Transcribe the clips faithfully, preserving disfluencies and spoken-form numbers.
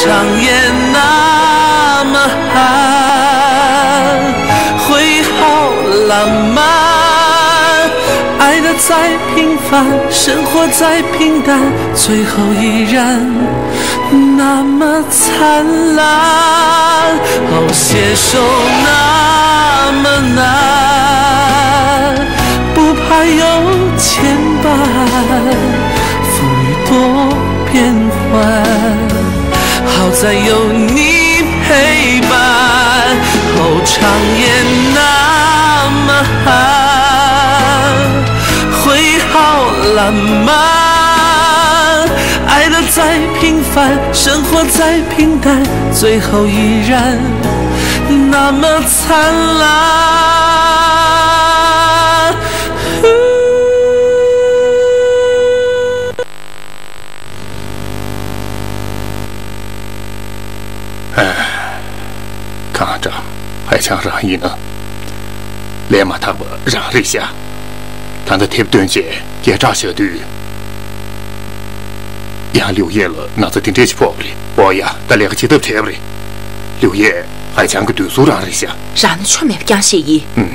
长夜那么寒，会好了吗？爱的再平凡，生活再平淡，最后依然那么灿烂。哦，携手那么难，不怕有牵绊，风雨多变幻。好在有你陪伴。哦，长夜那么寒，会好了吗？爱的再平凡，生活再平淡，最后依然那么灿烂。 ཨ། ཁང་ཀྲང་ཧའེ་ཆང་རང་ཡིན་ན། ལས་མ་ཐག་པ་རང་རེད་ཤག་ད་ལྟ་དེབ་བཏོན་བྱས་སྐད་གྲགས་བཞག་དུས། ཡང་ལིའུ་ཡན་ལ་ན་ཚ་དེ་འདྲས་ཞིག་ཕོག་པ་རེད། ཨོ་ཡ། ད་ལས་ཀ་བྱེད་ཐབས་བྲལ་བ་རེད། ལིའུ་ཡན་ཧའེ་ཆང་གི་འདོད་གསོལ་རང་རེད་ཤག་རང་ནི་ཆོ་མེད་པ་རྐྱང་བཤད་ཡིན། ཨུམ།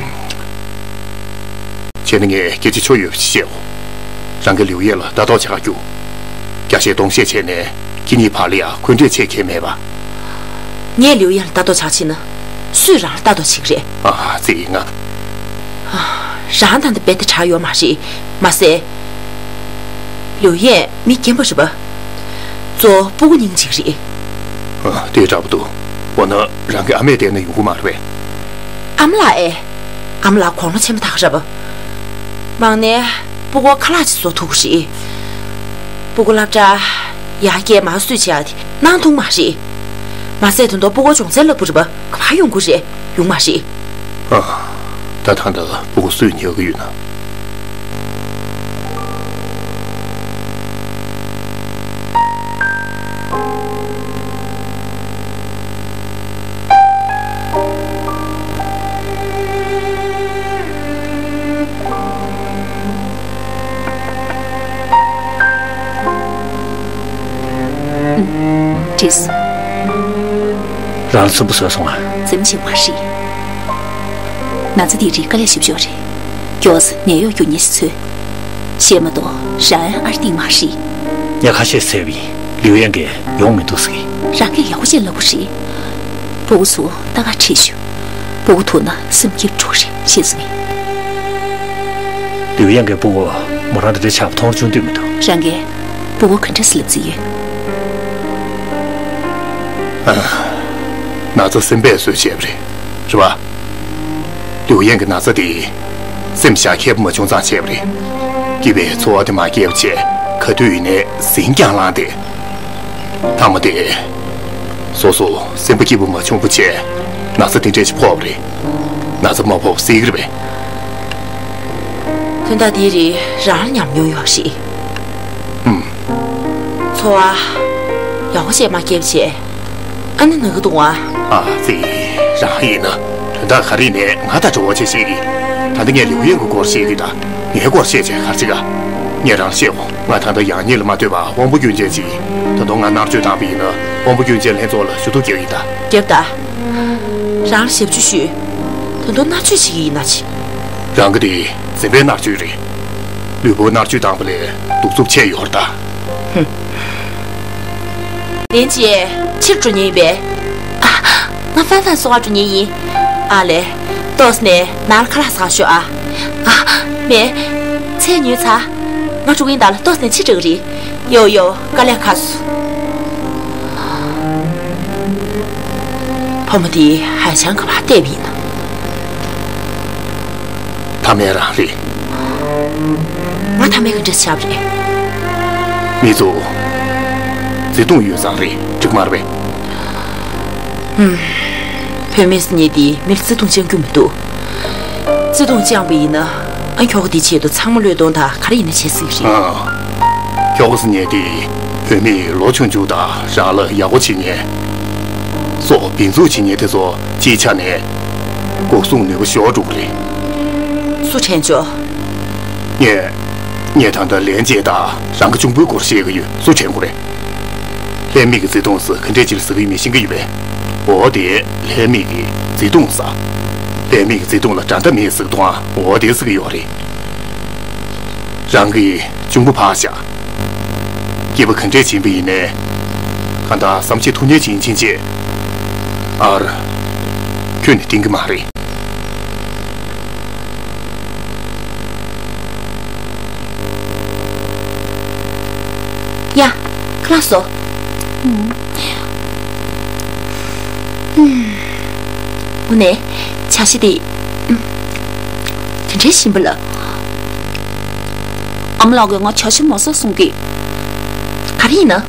བྱས་ན་ངས་སྐད་ཆ་ཆོ་ཡོད་པ་ཞིག་བཤད་འོ། རང་གིས་ལིའུ་ཡན་ལ་ལྟ་རྟོག་བྱེད་ག་རྒྱུགས། རྒྱ་བཤད་གཏོང་བཤད་བྱས་ནས་ཁྱེད་གཉིས་བར་ལ་ཡང་འཁོན་འགྲས་ཆེ་ཁེལ་མེད་པ། ངས་ལིའུ་ཡན་ལ་ལྟ་རྟོག་བྱ་ཕྱིན་ན། སུས་རང་ལ་ལྟ་རྟོག་བྱེད་ཀྱི་རེད། ཨ། ཙི་ང་། རང་དང་དེ་རྦད་དེ་དྲག་ཡོད་མ་རེད། མ་ཟད། ལིའུ་ཡན་མི་རྒན་པ་རེད་པ། གཙོ་བོ་སྤུ་གུ་སྙིང་རྗེ་རེད། ཨ། དེ་འདྲ་པོ་འདུག་འོ་ན་རང་གི་ཨ་མས་བལྟས་ན་ཡོང་གི་མ་རེད་པས། ཨ་མ་ལགས་ཨེ། ཨ་མ་ལགས་དགུང་ལོ་ཆེན་པོ་ཐག་རེད་པ། མང་ནས་སྤུ་གུ་ཁ་ལག་ཅིག་བཟོ་ཐུབ་ཀྱི་རེད། སྤུ་གུ་སློབ་གྲྭ་ཡར་རྒྱས་མར་སོས་བྱས་ཏེ་གནང་ཐུབ་མ་རེད། མ་ཟད་དོན་དུ་སྤུ་གུ་སྦྱོང་ཚན་སློབ་དཔོན་རེད་པ། ག་པར་ཡོང་གི་རེད། ཡོང་མ་རེད། ཨ། ད་ད་ལྟ་སྤུ་གུ་སུས་ཉར་གི་ཡོད་ན། བྲིས། རང་ཚོ་བུ་བཟོས་སོང་ང་། ཙམ་ཞིག་མ་རེད། ན་ཚ་འདི་རིགས་དཀའ་ལས་ཞེ་པོ་ཅིག་རེད། མགྱོགས་ནད་གཡོག་རྒྱུག་མཁན་ཞིག་འཚོལ། གཞན་མ་གཏོགས་རང་ཨར་ཏིང་མ་རེད། ངས་ཁ་ཤས་བཙལ་བ་ཡིན། ལིའུ་ཡན་གྱིས་ཡོང་མི་འདུག་ཟེར། རང་གིས་ཡག་པོ་ཅིག་ལབ་དགོས་རེད། སྤུ་གུ་ཚོ་ལྟ་ག་ཁྲིད་ཤོག་སྤུ་གུ་ཐུག་ན་སེམས་སྐྱིད་པོ་འགྲོ་གི་རེད། ཤེས་སོང་ངས། ལིའུ་ཡན་གྱི་སྤུ་གུ་མོ་རང་དེ་འདྲ་ཆགས་པ་མཐོང་རུ་བྱུང་འདོད་མི་འདུག་རང་གིས་སྤུ་གུ་ག་འདྲ་སེ་ལབ་རྩིས་ཡོད། ཨ། ན་ཚ་སེམས་པས་གསོས་བྱས་པ་རེད། རེད་པ། ལིའུ་ཡན་གྱི་ན་ཚ་དེ་སེམས་བཞག་མཁས་པོ་མ་བྱུང་ཙང་བྱས་པ་རེད། སྐྱིད་པའི་འཚོ་བ་དེ་མ་སྐྱེལ་བ་བྱས། ག་དུས་ཡིན་ནའི་ཟིང་རྐྱང་ལངས་ཏེ། མཐའ་མ་དེ། སོ་སོ་སེམས་པ་སྐྱིད་པོ་མ་བྱུང་བ་བྱས། ན་ཚ་དེ་འདྲས་ཞིག་ཕོག་པ་རེད། ན་ཚ་མ་ཕོག་པ་སྲིད་ཀྱི་རེད་པས། དོན་དག་འདིའི་རིགས་རང་ལ་ཉམས་མྱོང་ཡོད་རེད། ཨུམ། འཚོ་བ་ཡག་པོ་བྱས་མ་སྐྱེལ་བྱས། ཨ་ནི་ན་གི་འདུག་ཨ། ཨ་ཙི། རང་ཡིན་ན་དོན་དག་ག་རེ་ནས་ང་དང་འབྲེལ་བ་བྱེད་ཤེས་ཀྱི། ད་ལྟ་ངས་ལིའུ་ཡན་གྱི་སྐོར་བཤད་ཀྱི་ད། ངའི་སྐོར་བཤད་བྱས་ག་རེ་བྱེད་ག་ངས་རང་ལ་བཤད་གོ། ང་ད་ལྟ་ཡང་ཉིད་ལ་མ་ལྟོས་པར་དབང་པོ་སྐྱོན་ཅན་ཅིག་ད་དུང་ང་མནར་གཅོད་བཏང་པ་ཡིན་ན་དབང་པོ་སྐྱོན་ཅན་ལྷན་ཚོགས་ལ་ཞུ་གཏུག་རྒྱག་གི་ཡིན་ད། རྒྱབ་ད། རང་ལ་ཞབས་ཕྱི་ཞུས། ད་དུང་མནར་གཅོད་བྱེད་ཀྱི་ཡིན་ན་ཅི། རང་གི་དེ་འཛེམ་པའི་མནར་གཅོད་རེད། ལུས་པོ་མནར་གཅོད་བཏང་པ་ལས་གདུག་རྩུབ་ཆེ་ཡོད་རེད་ད། ཧུམ། ལན་ཅི། ཕྱིར་འགྲོ་མཁན་ཡིན་པས། ཨ། ང་ཧྥན་ཧྥན་གསོ་བར་འགྲོ་མཁན་ཡིན། ཨ་ལས། ཏོག་ཙམ་ནས་ནང་ལ་ཁ་ལག་ཟ་ཤོག་ཨ། ཨ། མེད། ཚལ་ཉོས་ཚར། ང་འགྲོ་གི་ཡིན། ད་ལ་ཏོག་ཙམ་ནས་ཕྱིར་འགྲོ་གི་རེད། ཡོ་ཡོ། དཀའ་ལས་ཁག་སོང་། ཕོ་མོ་དེ་ཧའེ་ཆང་ག་པར་བལྟས་པ་ཡིན་ན། མཐའ་མའི་རང་རེད། ང་མཐའ་མའི་ག་འདྲ་ཆགས་པ་རེད། མི་ཚོ་བརྩེ་དུང་ཡོད་ཙང་རེད། འགྲིག་མ་རེད་པས། ཧུམ། བུད་མེད་ཟེར་མཁན་དེ་མི་ལ་བརྩེ་དུང་བཅང་རྒྱུ་མི་འདུག་བརྩེ་དུང་བཅངས་པ་ཡིན་ན། ཨ། ཁྱོ་ག་དེའི་ཆེད་དུ་ཚང་མ་བློས་གཏོང་དང་ག་རེ་ཡིན་ན་བྱེད་སྲིད་རེད། ཨ། ཁྱོ་ག་ཟེར་མཁན་དེ་བུད་མེད་ལོ་ཆུང་ཆུང་དང་རང་ལ་ཡག་པོ་བྱེད་མཁན། སོགས་འབད་རྩོལ་བྱེད་མཁན་དེ་ཚོ་སྤྱིའི་ཆ་ནས་འགོག་སྲུང་ནུས་པ་ཞོག་འགྲོ་གི་རེད། སུ་དྲན་ཆོག་ངས། ངས་ད་ལྟ་ལན་ཅེ་དང་རང་གི་གཅུང་པོའི་སྐོར་བཤད་ཀྱི་ཡོད། སུ་དྲན་དགོས་རེད། ལྷད་མེད་ཀྱི་བརྩེ་དུང་ཟེར་ག་འདྲས་ཅིག་ལ་ཟེར་གྱི་ཡོད་མེད་ཤེས་ཀྱི་ཡོད་པས། འོ་དེ་ལྷད་མེད་ཀྱི་བརྩེ་དུང་ཟེར། ལྷད་མེད་ཀྱི་བརྩེ་དུང་ལ་འགྲན་ཟླ་མེད་ཟེར་གྱི་འདུག་ཨ། འོ་དེ་ཟེར་གྱི་ཡོད་རེད། རང་གི་གཅུང་པོ་ཕར་བཞག། སྐྱེས་པ་ག་འདྲས་ཡིན་པ་ཡིན་ནའི། གང་ལྟར་བསམ་ཤེས་ཐུབ་མཁན་ཅིག་ཡིན་ཕྱིན་ཆད། ཨར། ཁྱོན་ནས་བསྟེན་གྱི་མ་རེད། ཡ། ཁ་ལག་བཟོ། དངོས་གནས་བྱ་ཤ་དེ་དེ་འདྲའི་ཞིམ་པ་ལ། ཨ་མ་ལགས་ཀྱིས་ང་བྱ་ཤ་མ་ཟ་གསུང་གི། ག་རེ་ཡིན་ན།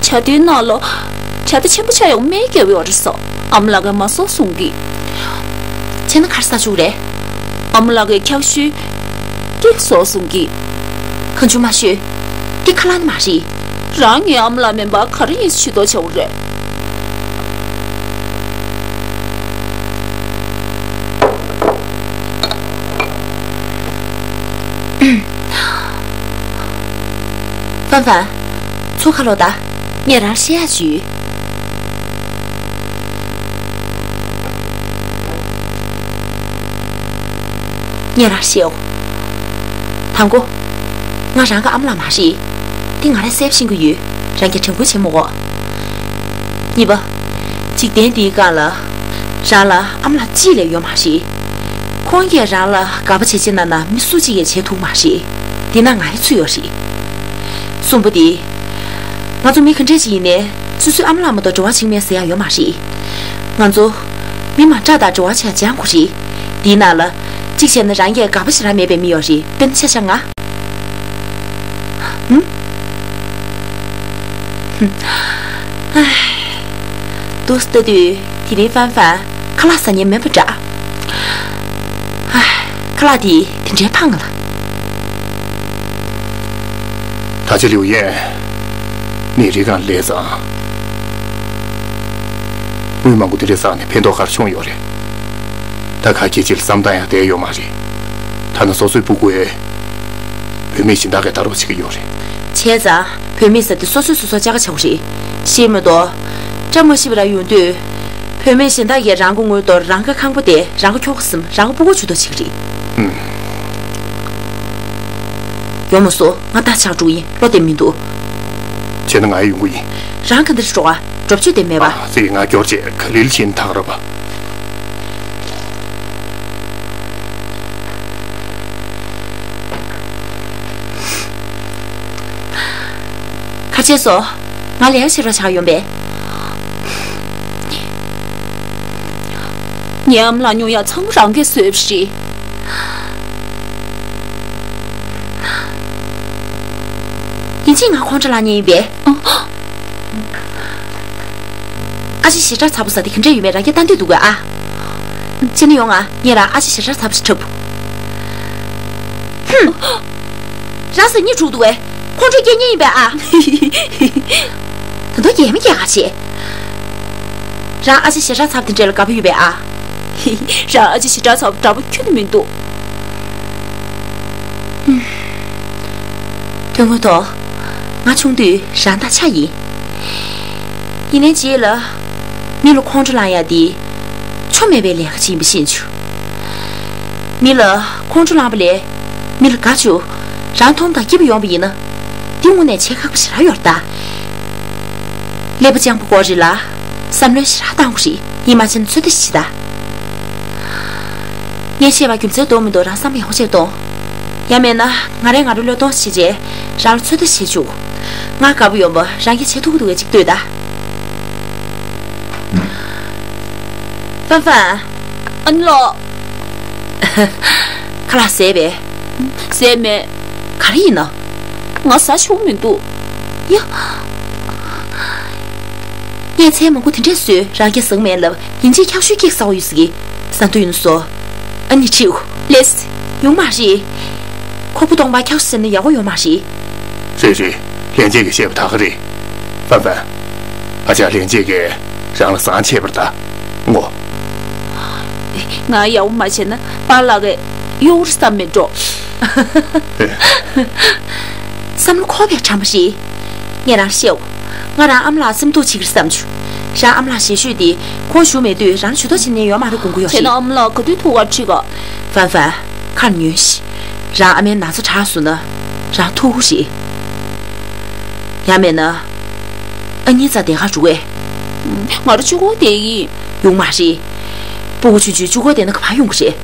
བྱ་དེའི་ནང་ལ་བྱ་དེ་ཆེན་པོ་ཆགས་ཡོང་སྨན་བརྒྱབ་ཡོད་རེད་ཟེར། ཨ་མ་ལགས་ཀྱིས་མ་ཟ་གསུང་གི། བྱས་ན་ག་རེ་ཟ་བཅུག་རེད། ཨ་མ་ལགས་ཀྱིས་འཁྱག་ཤུལ་ཀེག་བཟོ་གསུང་གི། གང་བྱུང་མ་ཤོད། འདི་ཁ་ལག་ནི་མ་རེད། རང་ངའི་ཨ་མ་ལགས་མིན་པ་ག་རེ་ཡིན་ཟེར་ཞུ་དོགས་བྱེད་འོ་རེད། ཧྥན་ཧྥན། ཚུར་ཁ་ལོག་ད། ངས་རང་བཤད་ཡག་ཅིག་ཡོད། ངས་རང་བཤད་འོ། དང་པོ། ང་རང་གི་ཨ་མ་ལགས་མ་རེད། འདི་ང་རང་གསལ་པོ་ཤེས་ཀྱི་ཡོད། རང་གིས་དྲན་སྐུལ་བྱེད་མི་དགོས། གཉིས་པ། འཇིག་རྟེན་འདིའི་སྒང་ལ། རང་ལ་ཨ་མ་ལགས་གཅིག་ལས་ཡོད་མ་རེད། ཁོང་གིས་རང་ལ་དགའ་པོ་བྱེད་ཅེས་གནང་ན་མི་སུ་གཅིག་གིས་བྱེད་ཐུབ་མ་རེད། འདི་ན་ང་ཡང་ཚུད་ཡོད་རེད། གསུམ་པ་དེ། ང་ཚོ་མི་ག་འདྲས་ཅིག་ཡིན་ནའི་སོ་སོའི་ཨ་མ་ལགས་མ་གཏོགས་འབྲེལ་བ་བྱེད་མེད་ཟེར་ཡག་ཡོད་མ་རེད། ང་ཚོ་མི་མ་དག་དང་འབྲེལ་བ་བྱེད་ཡག་ཅང་དགོས་རེད། འདིའི་ནང་ལ་གཅིག་བྱས་ན་རང་གིས་དགའ་པོ་ཞེ་དྲག་མེད་པའི་མི་ཡོད་རེད། དཔེར་ན་ཆ་བཞག་ང་། ཧུམ། ཧུམ། ཨ། འདུག་སེ་ལྟ་དུས་དེ་རིང་ཧྥན་ཧྥན་ཁ་ལག་ཟ་མཁན་མིན་པ་འདྲ། ཨ། ཁ་ལག་དེ་དེ་འདྲའི་ཕངས་ལ། ད་ཆ་ལིའུ་ཡན་ནི་རི་སྒང་ལས་ཙང་། དངུལ་མང་པོ་དེ་འདྲ་བསགས་ནས་ཕན་ཐོགས་ག་རེ་བྱུང་ཡོད་རེད། ད་ག་གེ་ཅིག་ལ་བསམ་བཏང་ཡག་བསྡད་ཡོད་མ་རེད། ཐ་ན་སོ་སོའི་སྤུ་གུ་བས་བུད་མེད་གཞན་དག་གིས་ལྟ་རོགས་བྱེད་ཀྱི་ཡོད་རེད། བྱས་ཙང་བུད་མེད་ཟེར་དེ་སོ་སོས་སོ་སོར་བཅག་ག་བྱེད་དགོས་རེད། ཤེས་མི་འདུག་བཀྲ་མ་ཤིས་པ་རང་ཡོང་དུས། བུད་མེད་གཞན་དག་གིས་རང་གི་དངུལ་དོར་རང་གི་ཁང་པ་དེ་རང་གི་ཁྱོ་ག་བསམ་རང་གི་སྤུ་གུ་ཇུས་གཏོགས་བྱེད་ཀྱི་རེད། ཨུམ། ཡོང་མ་སོང་། ང་ད་ཆགས་འགྲོ་ཡིན། བློ་བདེ་མི་འདུག་བྱས་ན་ང་ཡོང་གི་ཡིན། རང་ག་འདིར་འགྲོ་ག་འགྲོ་བྱེད་དེ་མེད་པ། ཨ་ཙི། ང་སྐྱོར་བྱས་ག་ལེར་ཕྱིན་ཐག་ར་བ། ཁ་ཆེ་སོ། ང་ལས་ཀ་བྱེད་རོགས་བྱ་ག་ཡོང་པས། ངའི་ཨ་མ་ལགས་ཉོ་ཡག་ཚང་མ་རང་གིས་བཟོས་པ་རེད། ཡིན་གཅིག་ང་ཁོང་ཁྲོ་ལངས་ཉེན་ཡིན་པས། ཨ་ཅེ་ཞེ་དྲག་ཚ་པོ་ཟ་དེ་ག་འདྲ་ཡོད་མེད་རང་གིས་ལྟ་འདོད་འདུག་གས་ཨ། ཕྱིན་ན་ཡོང་ང་། ངས་རང་ཨ་ཅེ་ཞེ་དྲག་ཚ་པོ་ཞིག་འཁྲབ། ཧུམ། རང་ཟ་སྙིང་འཁྲུག་འདུག་གས། ཁོང་ཁྲོ་སྐྱེ་ཉེན་ཡིན་པས་ཨ། ད་དུང་སྐྱེ་མི་སྐྱེ་ག་བྱེད། རང་ཨ་ཅེ་ཞེ་དྲག་ཚ་པོ་དེ་འདྲ་ལ་དགའ་པོ་ཡོད་པས་ཨ། རང་ཨ་ཅེ་ཞེ་དྲག་ཚ་པོ་འདྲ་པོ་ཁྱོན་ནས་མི་འདུག་དོན་དངོས་ཐོག་ང་ཆུང་དུས་རང་དང་ཆ་ཡིན། ཡིན་ནའི་རྗེས་ལ་མི་ལ་ཁོང་ཁྲོ་ལངས་ཡག་དེ་ཆོ་མེད་པའི་ལས་ཀ་ཅིག་ཡིན་པ་ཤེས་བྱུང་། མི་ལ་ཁོང་ཁྲོ་ལངས་པ་ལས་མི་ལ་དགའ་བཅུག་རང་མཐོང་དང་སྐྱིད་པོ་ཡོང་བ་ཡིན་ན། འདི་དངོས་གནས་བྱེད་ཁག་པོ་ཞེ་དྲག་ཡོད་རེད་ད། ཀླད་པ་སྤྱང་པོ་སྐོར་རེད་ལ། བསམ་བློ་ཞེ་དྲག་གཏང་དགོས་རེད། ཡིན་མ་ཕྱིན་ན་ཚོད་ལྟ་ཞིག་བྱེད་ད། ངས་བཤད་པ་རྒྱུ་མཚན་འདུག་མི་འདུག་རང་བསམ་བློ་ཡག་པོ་བྱས་གཏོང་། ཡང་མེད་ན་ང་རས་ང་རང་བློས་གཏོང་བྱེད་རྗེས་རང་ལ་ཚོད་ལྟ་བྱེད་བཅུག་ང་དགའ་པོ་ཡོང་བ་རང་གིས་བྱེད་ཐུབ་ཀྱི་འདུག་གས་ཅིག་ལྟོས་ད། ཧྥན་ཧྥན། ཨ་ནེ་ལགས། ཁ་ལག་བཟས་པས། བཟས་མེད། ག་རེ་ཡིན་ན། ང་ཟ་ཆོག་མི་འདུག་ཡ། ངས་ཚལ་མང་པོ་དེ་འདྲས་བཟོས་རང་གིས་ཟ་གི་མེད་ལབ། ཡིན་གཅིག་འཁྱག་ཤུལ་ཀེག་ཟ་བ་ཡོད་ཟེར་གི། ཟ་འདོད་ཡོད་ན་ཟོ། ཨ་ནི་ཁྲིའུ། ལེས། ཡོང་མ་རེད། ཁོག་པ་སྟོང་པ་འཁྱག་ཤུལ་ཟ་ན་ཡག་པོ་ཡོད་མ་རེད། རེད་རེད། ལྷན་རྒྱས་ཀྱིས་བཤད་པ་ད་ག་རེད། ཧྥན་ཧྥན། ཨ་ཅག་ལྷན་རྒྱས་ཀྱིས་རང་ལ་བཟང་བྱས་པར་གདའ། ངོ་། ང་ཡག་པོ་མ་བྱས་ན་པཱ་ལགས་ཀྱིས་གཡོ་བར་བསམ་མེད་འགྲོ། བསམ་བློ་འཁོར་བའི་དྲན་པ་རེད། ངས་རང་བཤད་འོ། ང་རང་ཨ་མ་ལགས་སེམས་སྡུག་བྱེད་ཀྱི་རེད་བསམ་བྱུང་། རང་ཨ་མ་ལགས་ཞལ་བཤད་དེ་ཁོང་བཞུགས་མེད་དུས་རང་ལ་ཇུས་གཏོགས་བྱེད་མཁན་ཡོད་མ་རེད་དགོངས་ཀྱི་ཡོད་རེད། བྱས་ན་ཨ་མ་ལགས་ག་དུས་ཐུག་ག་འགྲིག་ག། ཧྥན་ཧྥན། ཁ་ཉོན་ཞིག། རང་ཨ་མའི་ན་ཚ་དྲག་སོང་ན་རང་ཐུག་གི་རེད། ཡང་མེད་ན་ཨ་མྱེས་རྩར་བསྡད་ག་འགྲོ་གས། ང་རང་གཅིག་པོ་བསྡད་ཀྱི་ཡིན། ཡོང་མ་རེད། སྤུ་གུ་ཆུང་ཆུང་གཅིག་པོ་བསྡད་ན་ག་པར་ཡོང་གི་རེད།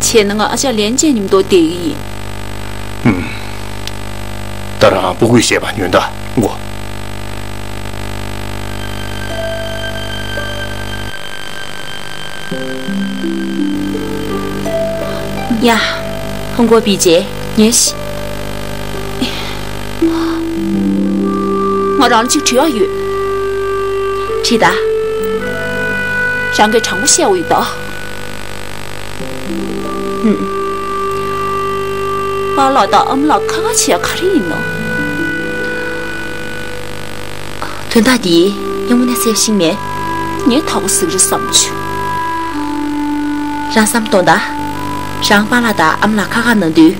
བྱས་ན་ང་ཨ་ཅག་ལན་ཅན་མཉམ་དུ་བསྡད་ཀྱི་ཡིན། ཧུམ། ད་རང་སྤུ་གུས་བཤད་པ་ཉོན་དང་མགོ། ཡ། ཧང་གོ་པི་ཅེ། ཉོན་ཞིག། ང་རང་ལ་གཅིག་དྲི་ཡག་ཡོད། དྲིས་དང་། རང་གིས་དྲང་པོ་བཤད་དགོས་ཡོད་ད། ཧུམ། པཱ་ལགས་དང་ཨ་མ་ལགས་ཁ་ཁ་བྱེད་ཡག་ག་རེ་ཡིན་ནམ། དོན་དག་འདི་སྔོན་མ་ནས་གསལ་པོ་ཤེས་མེད། ངས་ཐག་པ་ཟིག་རེད་བསམ་བྱུང་། རང་བསམ་གཏོང་དང་། རང་པཱ་ལགས་དང་ཨ་མ་ལགས་ཁ་ཁ་གནང་དུས།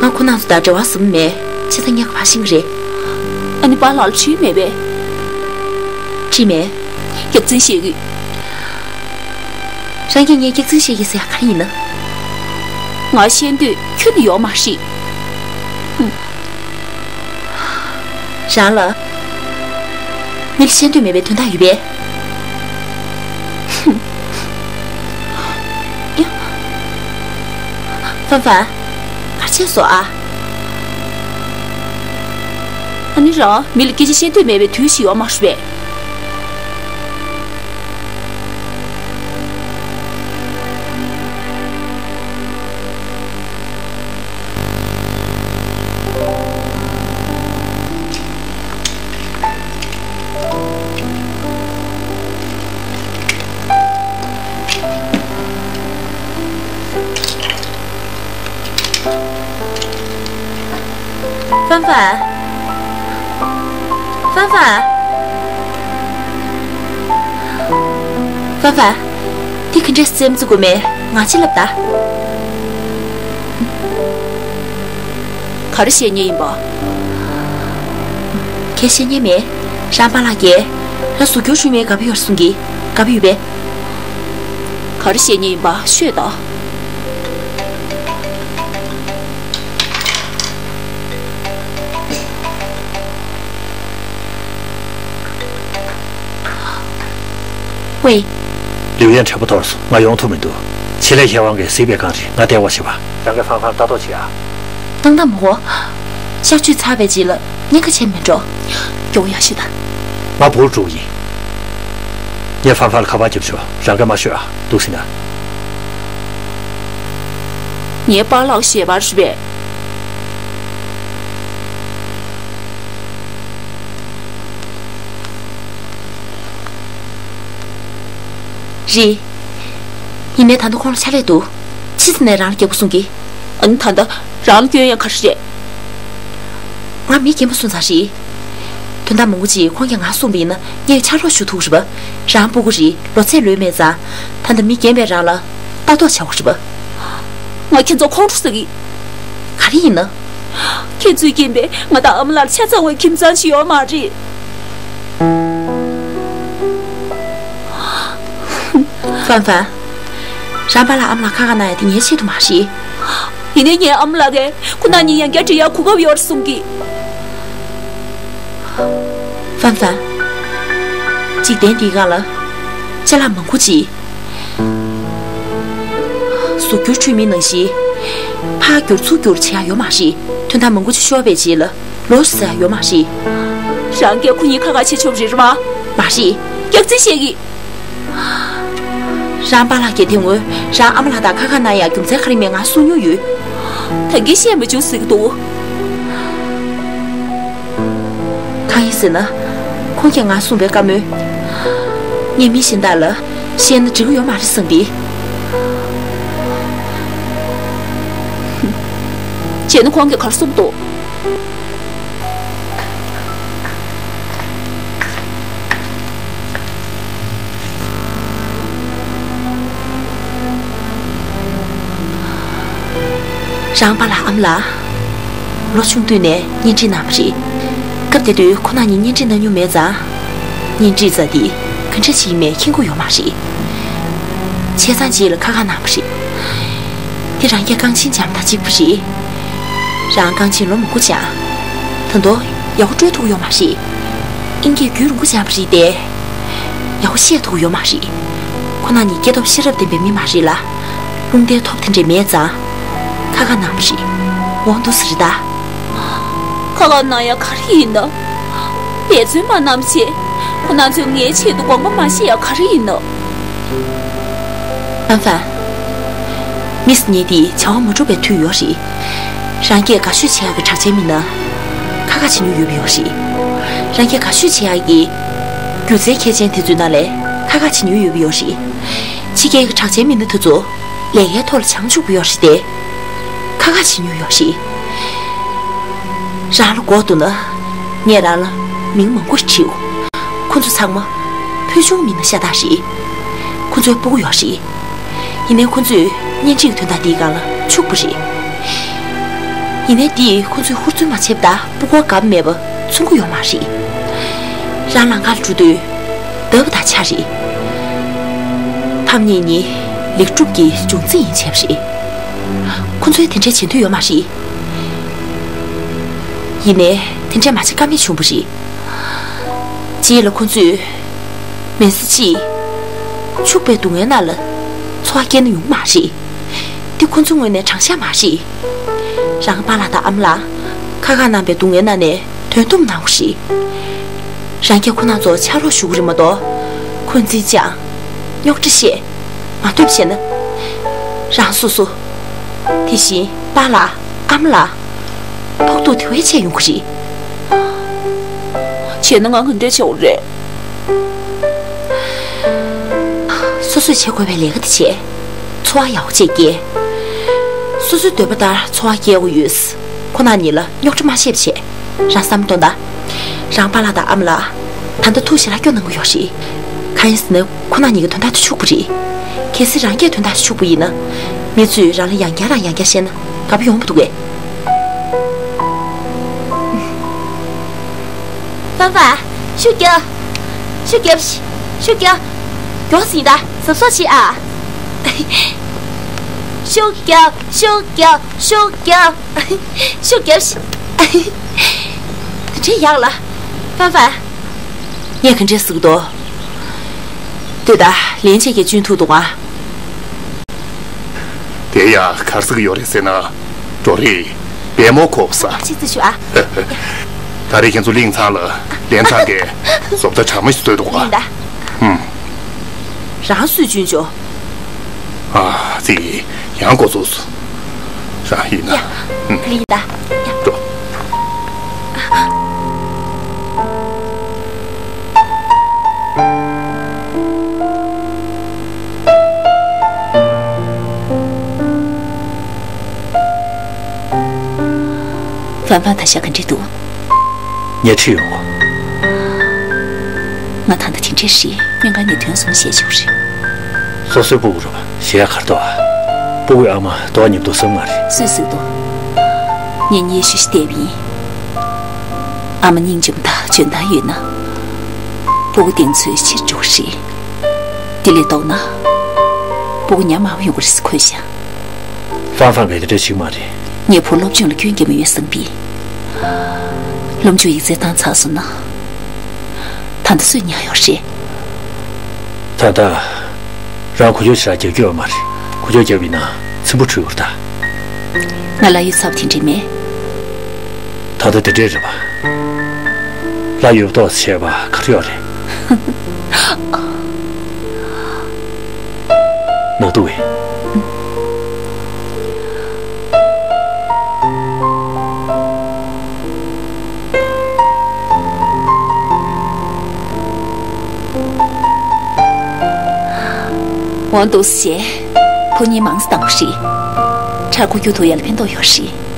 ང་ཁོ་རང་ཚོ་དང་འབྲེལ་བ་ཟབ་མོ་མེད། བྱས་ཙང་ངས་ག་པར་ཤེས་ཀྱི་རེད། ཨ་ནི་པཱ་ལགས་ལ་དྲིས་མེད་པས། དྲིས་མེད། སྐྱག་རྫུན་བཤད་ཀྱི། རང་གིས་ངས་སྐྱག་རྫུན་བཤད་ཀྱི་ཟེར་ཡག་ག་རེ་ཡིན་ནམ། ང་བཤད་འདོད་ཁྱོན་ནས་ཡོད་མ་རེད། ཧུམ། རང་ལ། མི་ལ་བཤད་འདོད་མེད་པའི་དོན་དག་ཡོད་པས། ཧུམ། ཡ། ཧྥན་ཧྥན། ག་རེ་བྱས་སོང་ཨ། ཨ་ནི་རང་མི་ལ་སྐད་ཆ་བཤད་འདོད་མེད་པའི་དུས་ཤིག་ཡོད་མ་རེད་པས། ཧྥན་ཧྥན། ཧྥན་ཧྥན། ཧྥན་ཧྥན། འདི་ག་འདྲས་སེམས་ཚེགས་དགོས་མེད། ང་ཅི་ལབ་ད། ག་རེ་བཤད་མཁན་ཡིན་པ། གས་བཤད་མཁན་མེད། རང་པཱ་ལགས་ཀྱིས་རང་གཟུགས་སྐྱོར་ཞུ་མཁན་ག་པར་ཡོད་གསུང་གི། ག་པར་ཡོད་པས། ག་རེ་བཤད་མཁན་ཡིན་པ་ཤོད་དང་། ཝེ། ལིའུ་ཡན་དྲན་པ་འཐོར་སོང་། ང་ཡོང་ཐུབ་མི་འདུག། ཆེད་ལས་མཁས་དབང་གིས་གཟིགས་པའི་སྒང་རེད། ང་བལྟས་པ་བྱེད་པ། རང་གིས་ཧྥན་ཧྥན་ལ་ལྟ་རྟོག་བྱེད་ཨ། གནང་དང་མ་གོ། གཤག་བཅོས་ཚར་བའི་རྗེས་ལ་གཉན་ཁ་ཆེ་མི་འགྲོ། མགྱོགས་ཡར་ཤོད་དང་། ང་བུར་འགྲོ་གི་ཡིན། ངས་ཧྥན་ཧྥན་ལ་ཁ་པར་རྒྱབ་ཆོག། རང་གིས་མ་ཤོད་ཨ། འདུག་ཟིན་ན། ངའི་པཱ་ལགས་ཞལ་པར་རེད་པས། རེད། ཡིན་ནའི་ད་ལྟ་ཁོང་ལ་ཕྱག་ལས་འདུག། ཕྱི་ཚེ་ནས་རང་ལ་རྒྱག་དགོས་གསུང་གི། ཨ་ནི་ད་ལྟ་རང་ལ་སྐྱོན་ཡང་ག་རེ་རེད། ང་མི་རྒན་པོ་སོང་ཙང་རེད། དོན་དག་མང་པོ་ཅིག་ཁོང་གིས་ང་གསུངས་པ་ཡིན་ན་ངས་ཕྱག་རོགས་ཞུ་ཐུབ་རེད་པ། རང་སྤུ་གུ་རེད། ལོ་ཚད་ལོན་མེད་ཙང་། ད་ལྟ་མི་རྒན་པས་རང་ལ་ལྟ་རྟོག་བྱ་དགོས་རེད་པ། ང་ཁྱེད་ཚོ་ཁོང་ཁྲོ་ཟ་གི། ག་རེ་ཡིན་ན། ཁྱེད་ཚོའི་རྐྱེན་པས་ང་དང་ཨ་མ་ལགས་ཆ་ཚང་བའི་ཁྱིམ་ཚང་ཞིག་ཡོད་མ་རེད། ཧྥན་ཧྥན། རང་པཱ་ལགས་ཨ་མ་ལགས་ཁ་ཁ་གནང་ཡ་དེ་ངའི་ཆེད་དུ་མ་རེད། ཡིན་ནའི་ངའི་ཨ་མ་ལགས་ཀྱིས་ཁོ་རྣམ་གཉིས་ཡང་བསྐྱར་འབྲེལ་ཡག་གོ་སྐབས་ཡོད་རེད་གསུང་གི། ཧྥན་ཧྥན། འཇིག་རྟེན་འདིའི་སྒང་ལ་ཅ་ལག་མང་པོ་ཅིག། གཟུགས་འགྱུར་འཁྲུལ་མིན་ནང་བཞིན། ཕར་བསྒྱུར་ཚུར་བསྒྱུར་བྱེད་ཡག་ཡོད་མ་རེད། དོན་དག་མང་པོ་ཅིག་ཤོར་བའི་རྗེས་ལ་ལོག་ཟེར་ཡག་ཡོད་མ་རེད། རང་གིས་ཁོ་གཉིས་ཁ་ཁ་བྱེད་ཆོག་རེད་རེད་པ། མ་རེད། སྐྱག་རྫུན་བཤད་ཀྱི། རང་པཱ་ལགས་ཀྱིས་དེ་སྔོན་རང་ཨ་མ་ལགས་དང་ཁ་ཁ་གནང་ཡག་རྒྱུ་མཚན་ག་རེ་མེད་ང་གསུང་མྱོང་ཡོད། ད་གིན་བཤད་མ་བཅུག་ཟེར་གྱི་འདུག། གང་ཡིན་ཟེར་ན། ཁོང་གིས་ང་གསུངས་པའི་བཀའ་མོལ། ངས་མི་གཞན་དག་ལ་བཤད་ན་འགྲིག་གི་ཡོད་མ་རེད་བསམ་པས། བྱས་ན་ཁོང་གིས་ག་རེ་གསུངས་འདུག། རང་པཱ་ལགས་ཨ་མ་ལགས། ལོ་ཆུང་དུས་ནས་གཉེན་སྒྲིག་གནང་བ་རེད། སྐབས་དེ་དུས་ཁོ་རང་གཉིས་གཉེན་སྒྲིག་གནང་མྱོང་མེད་ཙང་། གཉེན་སྒྲིག་རྩ་འདི་ག་འདྲ་ཞིག་ཡིན་མིན་མཁྱེན་གྱི་ཡོད་མ་རེད། བྱས་ཙང་རྗེས་ལ་ཁ་ཁ་གནང་བ་རེད། དེ་རང་སྐད་རྐང་ཆེན་སྦྱངས་པ་དང་གཅིག་པ་རེད། རང་རྐང་ཆེན་ལོ་མང་པོ་སྦྱངས། ད་དུང་ཡག་པོ་དཀྲོལ་ཐུབ་ཀྱི་ཡོད་མ་རེད། ཨིན་སྐད་རྒྱུན་རིང་པོ་སྦྱངས་པ་རེད་དེ། ཡག་པོ་བཤད་ཐུབ་ཀྱི་ཡོད་མ་རེད། ཁོ་རང་གཉིས་སྐྱེས་སྟོབས་ཤེས་རབ་ལྡན་པའི་མི་མ་རེད་ལ། རླུང་རྟའི་ཐོབ་དེ་འདྲས་མེད་ཙང་། ཁ་ཁ་གནང་བ་རེད། འོ་འདུག་སེ་རེད་ད། ཁ་ཁ་གནང་ཡ་ག་རེ་ཡིན་ནམ། འབད་བརྩོན་མ་གནང་བྱས། ཁོ་རང་ཚོས་ངའི་ཆེད་དུ་དགོངས་པ་མ་བཞེས་ཡ་ག་རེ་ཡིན་ནམ། ཧྥན་ཧྥན། མིས་ཉེ་དེ་བྱ་བ་མ་འགྲུབ་པའི་དུས་ཡོད་རེད། རང་སྐད་དགའ་ཤོས་བྱེད་ཡག་གི་གྲགས་ཅན་མི་སྣ། ཁ་ཁ་བྱེད་མྱོང་ཡོད་པ་ཡོད་རེད། རང་སྐད་དགའ་ཤོས་བྱེད་ཡག་གི་སྒྱུ་རྩལ་མཁས་ཅན་དེ་ཚོའི་ནང་ལས་ཁ་ཁ་བྱེད་མྱོང་ཡོད་པ་ཡོད་རེད། ཕྱི་རྒྱལ་གྱི་གྲགས་ཅན་མི་སྣ་དེ་ཚོ་ལས་ཀའི་ཐོག་ལ་བྱང་ཆུབ་པ་ཡོད་རེད་དེ། ཁ་ཁ་བྱེད་མྱོང་ཡོད་རེད། རང་ལ་དགོས་འདུག་ན། ངས་རང་ལ་མིང་མང་པོ་ཞིག་བྲིའོ། ཁོ་ཚོ་ཚང་མ་ཕུལ་བྱུང་མི་སྣ་ཤ་སྟག་རེད། ཁོ་ཚོའི་སྤུ་གུ་ཡོད་རེད། ཡིན་ནའི་ཁོ་ཚོས་གཉེན་སྒྲིག་གི་དོན་དག་འདིའི་སྒང་ལ་འཆུག་པ་རེད། ཡིན་ནའི་འདིས་ཁོ་ཚོས་ཧུར་བརྩོན་མ་བྱས་པ་དང་སྤུ་གུ་དགའ་པོ་མེད་པ་མཚོན་གྱི་ཡོད་མ་རེད། རང་ལམ་ཁ་ལ་འགྲོ་དུས་བརྡབ་པ་དང་ཆ་རེད། ཕམ་ཉེས་གཉིས་ལེགས་གྲུབ་ཀྱི་འབྱུང་རྩིས་ཡིན་བྱས་པ་རེད། ཁོ་ཚོས་དེ་འདྲའི་བྱེད་འདོད་ཡོད་མ་རེད། ཡིན་ནའི་དེ་འདྲས་མ་བྱེད་ཀ་མེད་བྱུང་བ་རེད། རྗེས་ལ་ཁོ་ཚོས་མི་ཚེ་གཅིག་འཆུག་པའི་སྡུག་བསྔལ་ནང་ལ་འཚོ་བ་སྐྱེལ་ན་ཡོང་མ་རེད། འདི་ཁོ་ཚོའི་ངོས་ནས་དྲང་གཞག་མ་རེད། རང་པཱ་ལགས་དང་ཨ་མ་ལགས་ཁ་ཁ་གནང་པའི་སྡུག་བསྔལ་ནང་ནས་དོན་དུ་གནང་བ་རེད། རང་གིས་ཁོ་རང་ཚོར་ཕྱག་རོགས་ཞུ་གི་རེད་མ་གཏོགས། འཁོན་འཛིན་བཅངས། རྙོག་དྲ་བཤད། མ་འདོད་བྱས་ན། རང་སོ་སོ། དེ་བཞིན་པཱ་ལགས་ཨ་མ་ལགས། ཕོག་ཐུག་དེ་བས་ཆེ་ཡོང་གི་རེད། བྱས་ན་ང་ག་འདྲས་བྱེད་དགོས་རེད། སོ་སོས་བྱེད་དགོས་པའི་ལས་ཀ་དེ་བྱས། འཚོ་བ་ཡག་པོ་བྱས་སྐྱེལ། སོ་སོའི་འདོད་པ་ལྟར་འཚོ་བ་སྐྱེལ་དགོས་ཡོད། ཁོ་རང་གཉིས་ལ་རྙོག་དྲ་མ་བཤད་པ་བྱས། རང་བསམ་བློ་གཏོང་དང་། རང་པཱ་ལགས་དང་ཨ་མ་ལགས། ད་ལྟ་ཐུགས་ཞེ་དྲག་སྐྱོ་གནང་གི་ཡོད་རེད། གང་ཡིན་ཟེར་ན་ཁོ་རང་གཉིས་ཀྱི་དོན་དག་དེ་འཆུག་པ་རེད། གལ་སྲིད་རང་སྐད་དོན་དག་དེ་འཆུག་པ་ཡིན་ན། མི་ཚོས་རང་ལ་ཡང་བསྐྱར་རང་ཡང་བསྐྱར་བཤད་ན་དགའ་པོ་ཡོང་མི་འདུག་གས། ཧྥན་ཧྥན། ཤུགས་རྒྱབ། ཤུགས་རྒྱབ། ཤུགས་རྒྱབ། མགྱོགས་ཟིན་ད་གཟབ་གཟབ་བྱེད་ཨ། ཤུགས་རྒྱབ། ཤུགས་རྒྱབ། ཤུགས་རྒྱབ། ཤུགས་རྒྱབ། དེ་འདྲའི་ཡག་ལ། ཧྥན་ཧྥན། ངས་ག་འདྲས་ཟེར་གྱི་འདུག་ལྟོས་དང་ལན་ཆད་ཀྱིས་གཅུན་ཐུབ་འདུག་ཨ། དེ་ཡང་ག་རེ་ཟེར་གྱི་ཡོད་རེད་ཟེར་ན། འགྲོ་རེས་པད་མོ་ཁོག་ས། ཅིག་ཙི་ཞུ་ཨ། ད་རེས་ཁྱེད་ཚོ་གླིང་ཚང་ལ་ལན་ཚང་གིས་བཟོ་ལྟ་དྲང་མོ་ཞིག་བཟོས་འདུག་ག་ཡིན་ད། ཧུམ། རང་སུས་གཅུན་བྱུང་། ཨ་ཙི། ཡང་འགོ་ཚུགས་སོང་། རང་ཡིན་ན། ཡ། ཧུམ། ལི་ད། ཡ། འགྲོ། ཧྥན་ཧྥན་ད་ཆ་ག་འདྲས་འདུག་ཉལ་ཁྲིད་ཡོང་གོ། ང་ད་ལྟ་དེ་འདྲས་རེད། སྙིང་ག་ནས་དོན་གསུམ་བཤད་ཆོག་རེད། སོ་སོའི་སྤུ་གུ་རེད་པ། ཞེ་ཡ་གར་ཏོ་ཨ། སྤུ་གུའི་ཨ་མ་ལྟོགས་ཉེས་པོ་སེམས་ང་རེད། སུས་ཟེར་འདུག་ངས་སྙན་ཞུ་ཞིག་བལྟས་པ་ཡིན། ཨ་མ་སྙིང་རྗེ་མོ་དང་འཇོན་ཐང་ཡོད་ན། སྤུ་གུ་དེ་ཚོའི་ཕྱིར་འགྲོ་གི་རེད། དེ་ལས་ལྡོག་ན། སྤུ་གུ་ཉམས་དམའ་བ་ཡོང་གི་རེད་ཟེར་འཁོད་ཤག་ཧྥང་ཧྥང་གིས་དེ་འདྲ་བྱེད་ཀྱི་མ་རེད། ངའི་བུ་སློབ་སྦྱོང་ལ་སྐྱོན་གྱི་མི་ཡོད་བསམ་པས། སློབ་སྦྱོང་ཡིག་ཚད་བཏང་ཚར་སོང་ན། ད་ལྟ་སུས་ཉར་ཡོད་རེད། ད་ལྟ་རང་གོ་ཆོད་ཞེ་དྲག་རྒྱག་རྒྱུ་ཡོད་མ་རེད། གོ་ཆོད་བརྒྱབ་པ་ཡིན་ན་ཚིམ་པོ་བྲོས་ཡོད་རེད་ད། ང་ལ་ཡོད་ཚབས་དེ་འདྲས་མེད། ད་ལྟ་དེ་འདྲས་རེད་པ། ལ་ཡོད་ཏོག་ཙམ་བྱས་པ་ག་རེ་ཡོད་རེད། ནག་ཏུ་བས། འོང་འདུག་སེ་བྱས། ཕོ་ཉའི་མང་ཙམ་བཏང་བ་རེད། ཁྲག་འཁོར་རྒྱུག་ཐུབ་ཡ་ལ་ཕན་ཐོགས་ཡོད་རེད།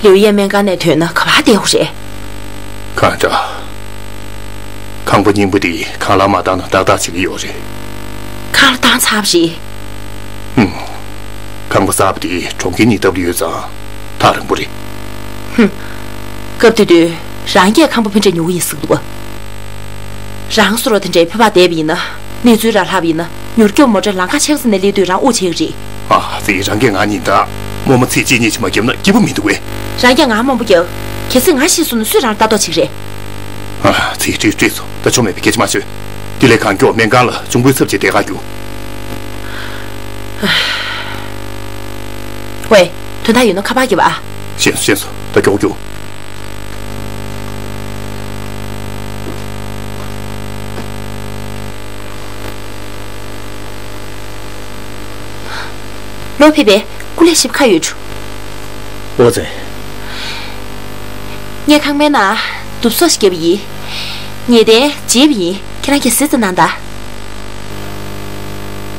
ལིའུ་ཡན་སྨན་ཁང་ནས་ཐོན་ན་ག་པར་བསྡད་དགོས་རེད། གང་འདྲ། ཁང་པ་རྙིང་པ་དེ་ཁང་གླ་མ་བཏང་ན་ཏག་ཏག་བྱེད་ཀྱི་ཡོད་རེད། ཁང་གླ་བཏང་ཚར་བ་རེད། ཧུམ། ཁང་པ་གསར་པ་དེ་གྲོང་ཁྱེར་གཉིས་ལྟ་བུ་ཡོད་ཙང་ཐག་རིང་པོ་རེད། ཧུམ། སྐབས་དེ་དུས་རང་སྐྱེས་ཁང་པ་ཕན་འབྲས་ཉོ་གི་ཡིན་ཟེར་གི་འདུག་པ། རང་བཟོ་རོགས་དེ་འདྲའི་ཕོ་བ་བསྡད་པ་ཡིན་ན། གནས་ཚུལ་རག་ལྷག་པ་ཡིན་ན། མྱུར་སྐྱོབ་མོ་ཊ་ལམ་ཁ་ཆག་ས་ནས་སླེབས་དུས་རང་དབུགས་ཆད་ཀྱི་རེད། ཨ་ཙི། རང་སྐྱེས་ང་གཉིས་འདྲ། རྨོ་མོ་ཚེ་གཅིག་གཉིས་ཅིག་མ་བརྒྱབ་ན་སྐྱིད་པོ་མི་འདུག་པས། རང་སྐྱེས་ང་རྨོངས་པོ་རྒྱག་གལ་སྲིད་ང་ཤི་སོང་ན་སུས་རང་ལ་ལྟ་རྟོག་བྱེད་ཀྱི་རེད། ཨ་ཙི། བཀྲེས་བཀྲེས་སོང་། ད་ཆོ་མེད་པའི་སྐད་ཆ་མ་ཤོད། དེ་ལས་གང་མགྱོགས་སྨན་ཁང་ལ་གཅུང་པོའི་ཚབ་བྱས་དེ་ག་རྒྱུགས། ཝེ། དོན་དག་ཡོད་ན་ཁ་པར་རྒྱབ་ཨ། ཤེས་སོང་། ཤེས་སོང་། ད་མགྱོགས་རྒྱུགས། ལོ་ཕེབས་པས། སྐུ་ལས་ཞིབ་ཁ་ཡོད་འགྲོ། ཨོ་ཙེ། ངས་ཁང་པའི་ནང་དུབ་སོགས་ཤིག་བརྒྱབ་པ་ཡིན། ངས་དེ་བརྗེས་པ་ཡིན། ཁྱེད་རང་གིས་གཟིགས་ཙམ་གནང་དང་།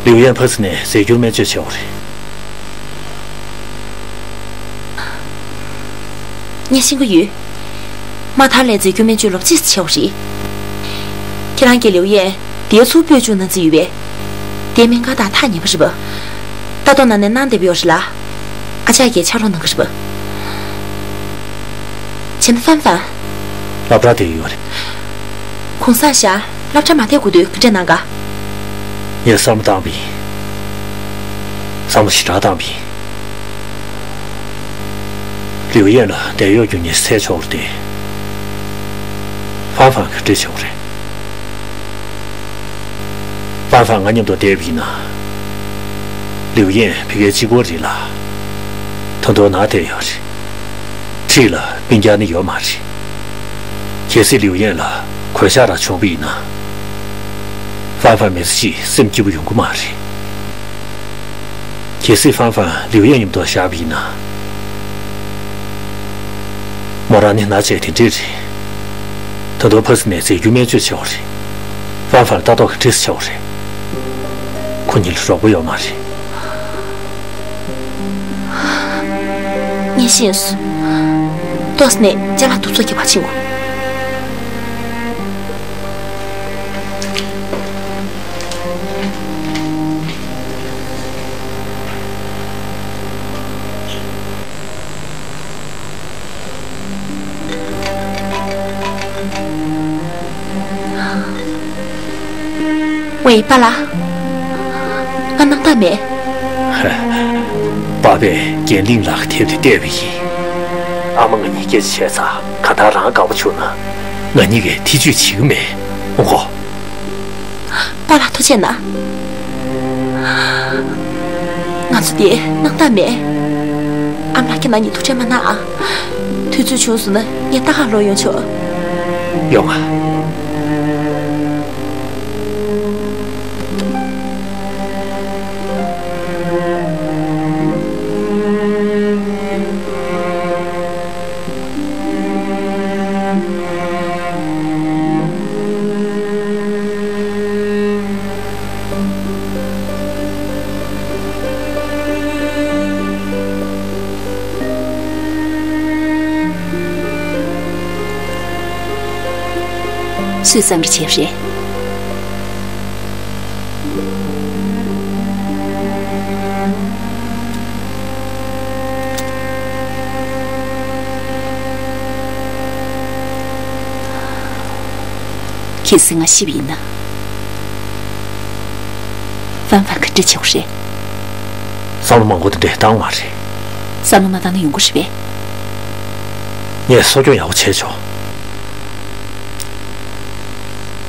ལིའུ་ཡན་ཕ་སི་ནས་རྫས་འགྱུར་སྨན་བཅོས་བྱས་པ་རེད། ངས་ཤེས་ཀྱི་ཡོད། མ་མཐའ་ལ་རྫས་འགྱུར་སྨན་བཅོས་ལོ་གཅིག་ཙམ་བྱས་པ་རེད། ཁྱེད་རང་གིས་ལིའུ་ཡན་དེའི་ཚུར་སྤོས་བཅུག་གནང་རྩིས་ཡོད་པས། དེ་སྨན་ཁང་དང་ཐག་ཉེ་པོ་རེད་པ། ལྟ་རྟོག་གནང་ནས་གནང་བསྡད་པ་ཡོད་རེད་ལ། ཨ་ཅག་གིས་ཕྱག་རོགས་གནང་གི་རེད་པ། བྱས་ན་ཧྥན་ཧྥན། སློབ་གྲྭར་བསྡད་ཡོད་རེད། གུང་སེང་བཞག་སློབ་གྲྭར་མ་བསྡད་དགོས་དུས་ག་འདྲས་གནང་ག་ངས་བསམ་བློ་བཏང་བ་ཡིན། བསམ་བློ་ཞེ་དྲག་བཏང་བ་ཡིན། ལིའུ་ཡན་ལ་བསྡད་ཡོད་རྒྱུ་ངས་འཚོལ་ཆོག་རེད་དེ། ཧྥན་ཧྥན་ག་འདྲས་བྱུང་རེད། ཧྥན་ཧྥན་ང་མཉམ་དུ་བསྡད་པ་ཡིན་ན། ལིའུ་ཡན་ཕ་གིར་གཅིག་པོ་རེད་ལ། ད་དུང་ན་བསྡད་ཡོད་རེད། འཁྲིས་ལ་སྤུན་ཀྱག་ནི་ཡོད་མ་རེད། གལ་སྲིད་ལིའུ་ཡན་ལ་གོད་ཆག་རང་བྱུང་བ་ཡིན་ན། ཧྥན་ཧྥན་མི་ཚེ་གཅིག་སེམས་སྐྱིད་པོ་ཡོང་གི་མ་རེད། གལ་སྲིད་ཧྥན་ཧྥན་ལིའུ་ཡན་མཉམ་དུ་བཞག་པ་ཡིན་ན། མོ་རང་ནི་ན་ཚ་དེ་འདྲས་རེད། ད་དུང་ཕ་སི་ནས་རྫས་འགྱུར་སྨན་བཅོས་བྱས་པ་རེད། ཧྥན་ཧྥན་ལ་ལྟ་རྟོག་གི་འདྲས་སུ་བྱས་པ་རེད། ཁོ་གཉིས་ལ་རོགས་པ་ཡོད་མ་རེད། ངས་ཤེས་སོང་། ཏོག་ཙམ་ནས་ཅ་ལག་དུ་ཚོགས་ཀྱི་བ་ཕྱིན་གོ། ཝེ། པཱ་ལགས། ང་སྣང་དག་མེད། པཱ་པས་རྒན་གླིང་ལགས་ཀྱི་དེབ་དེ་བལྟས་པ་ཡིན། ཨ་མ་ང་གཉིས་སྐད་ཆ་བྱས་ཚར། གང་ལྟར་རང་དགའ་པོ་བྱུང་ན་ང་གཉིས་ཀས་ཐེ་བྱུས་བྱེད་ཀྱི་མེད། འོང་གོ། པཱ་ལགས་ཐུགས་རྗེ་གནང་། ང་ཚོ་དེ་སྣང་དག་མེད། ཨ་མ་ལགས་ཁྱེད་རྣམ་གཉིས་ཐུགས་ཁྲལ་མ་གནང་ཨ། དུས་ཚོད་བྱུང་སོང་ན་ངས་ལྟ་ག་ལོག་ཡོང་ཆོག་ཡོང་ང་། སུས་བསམ་གྱི་བྱས་རེད། གལ་སྲིད་ང་ཤི་བ་ཡིན་ན། ཧྥན་ཧྥན་ག་འདྲ་བྱེད་དགོས་རེད། བསམ་བློ་མང་པོ་དེ་འདྲས་བཏང་བ་རེད། བསམ་བློ་མ་བཏང་ན་ཡོང་གི་རེད་པས། ངས་གསོ་སྐྱོང་ཡག་པོ་བྱས་ཆོག་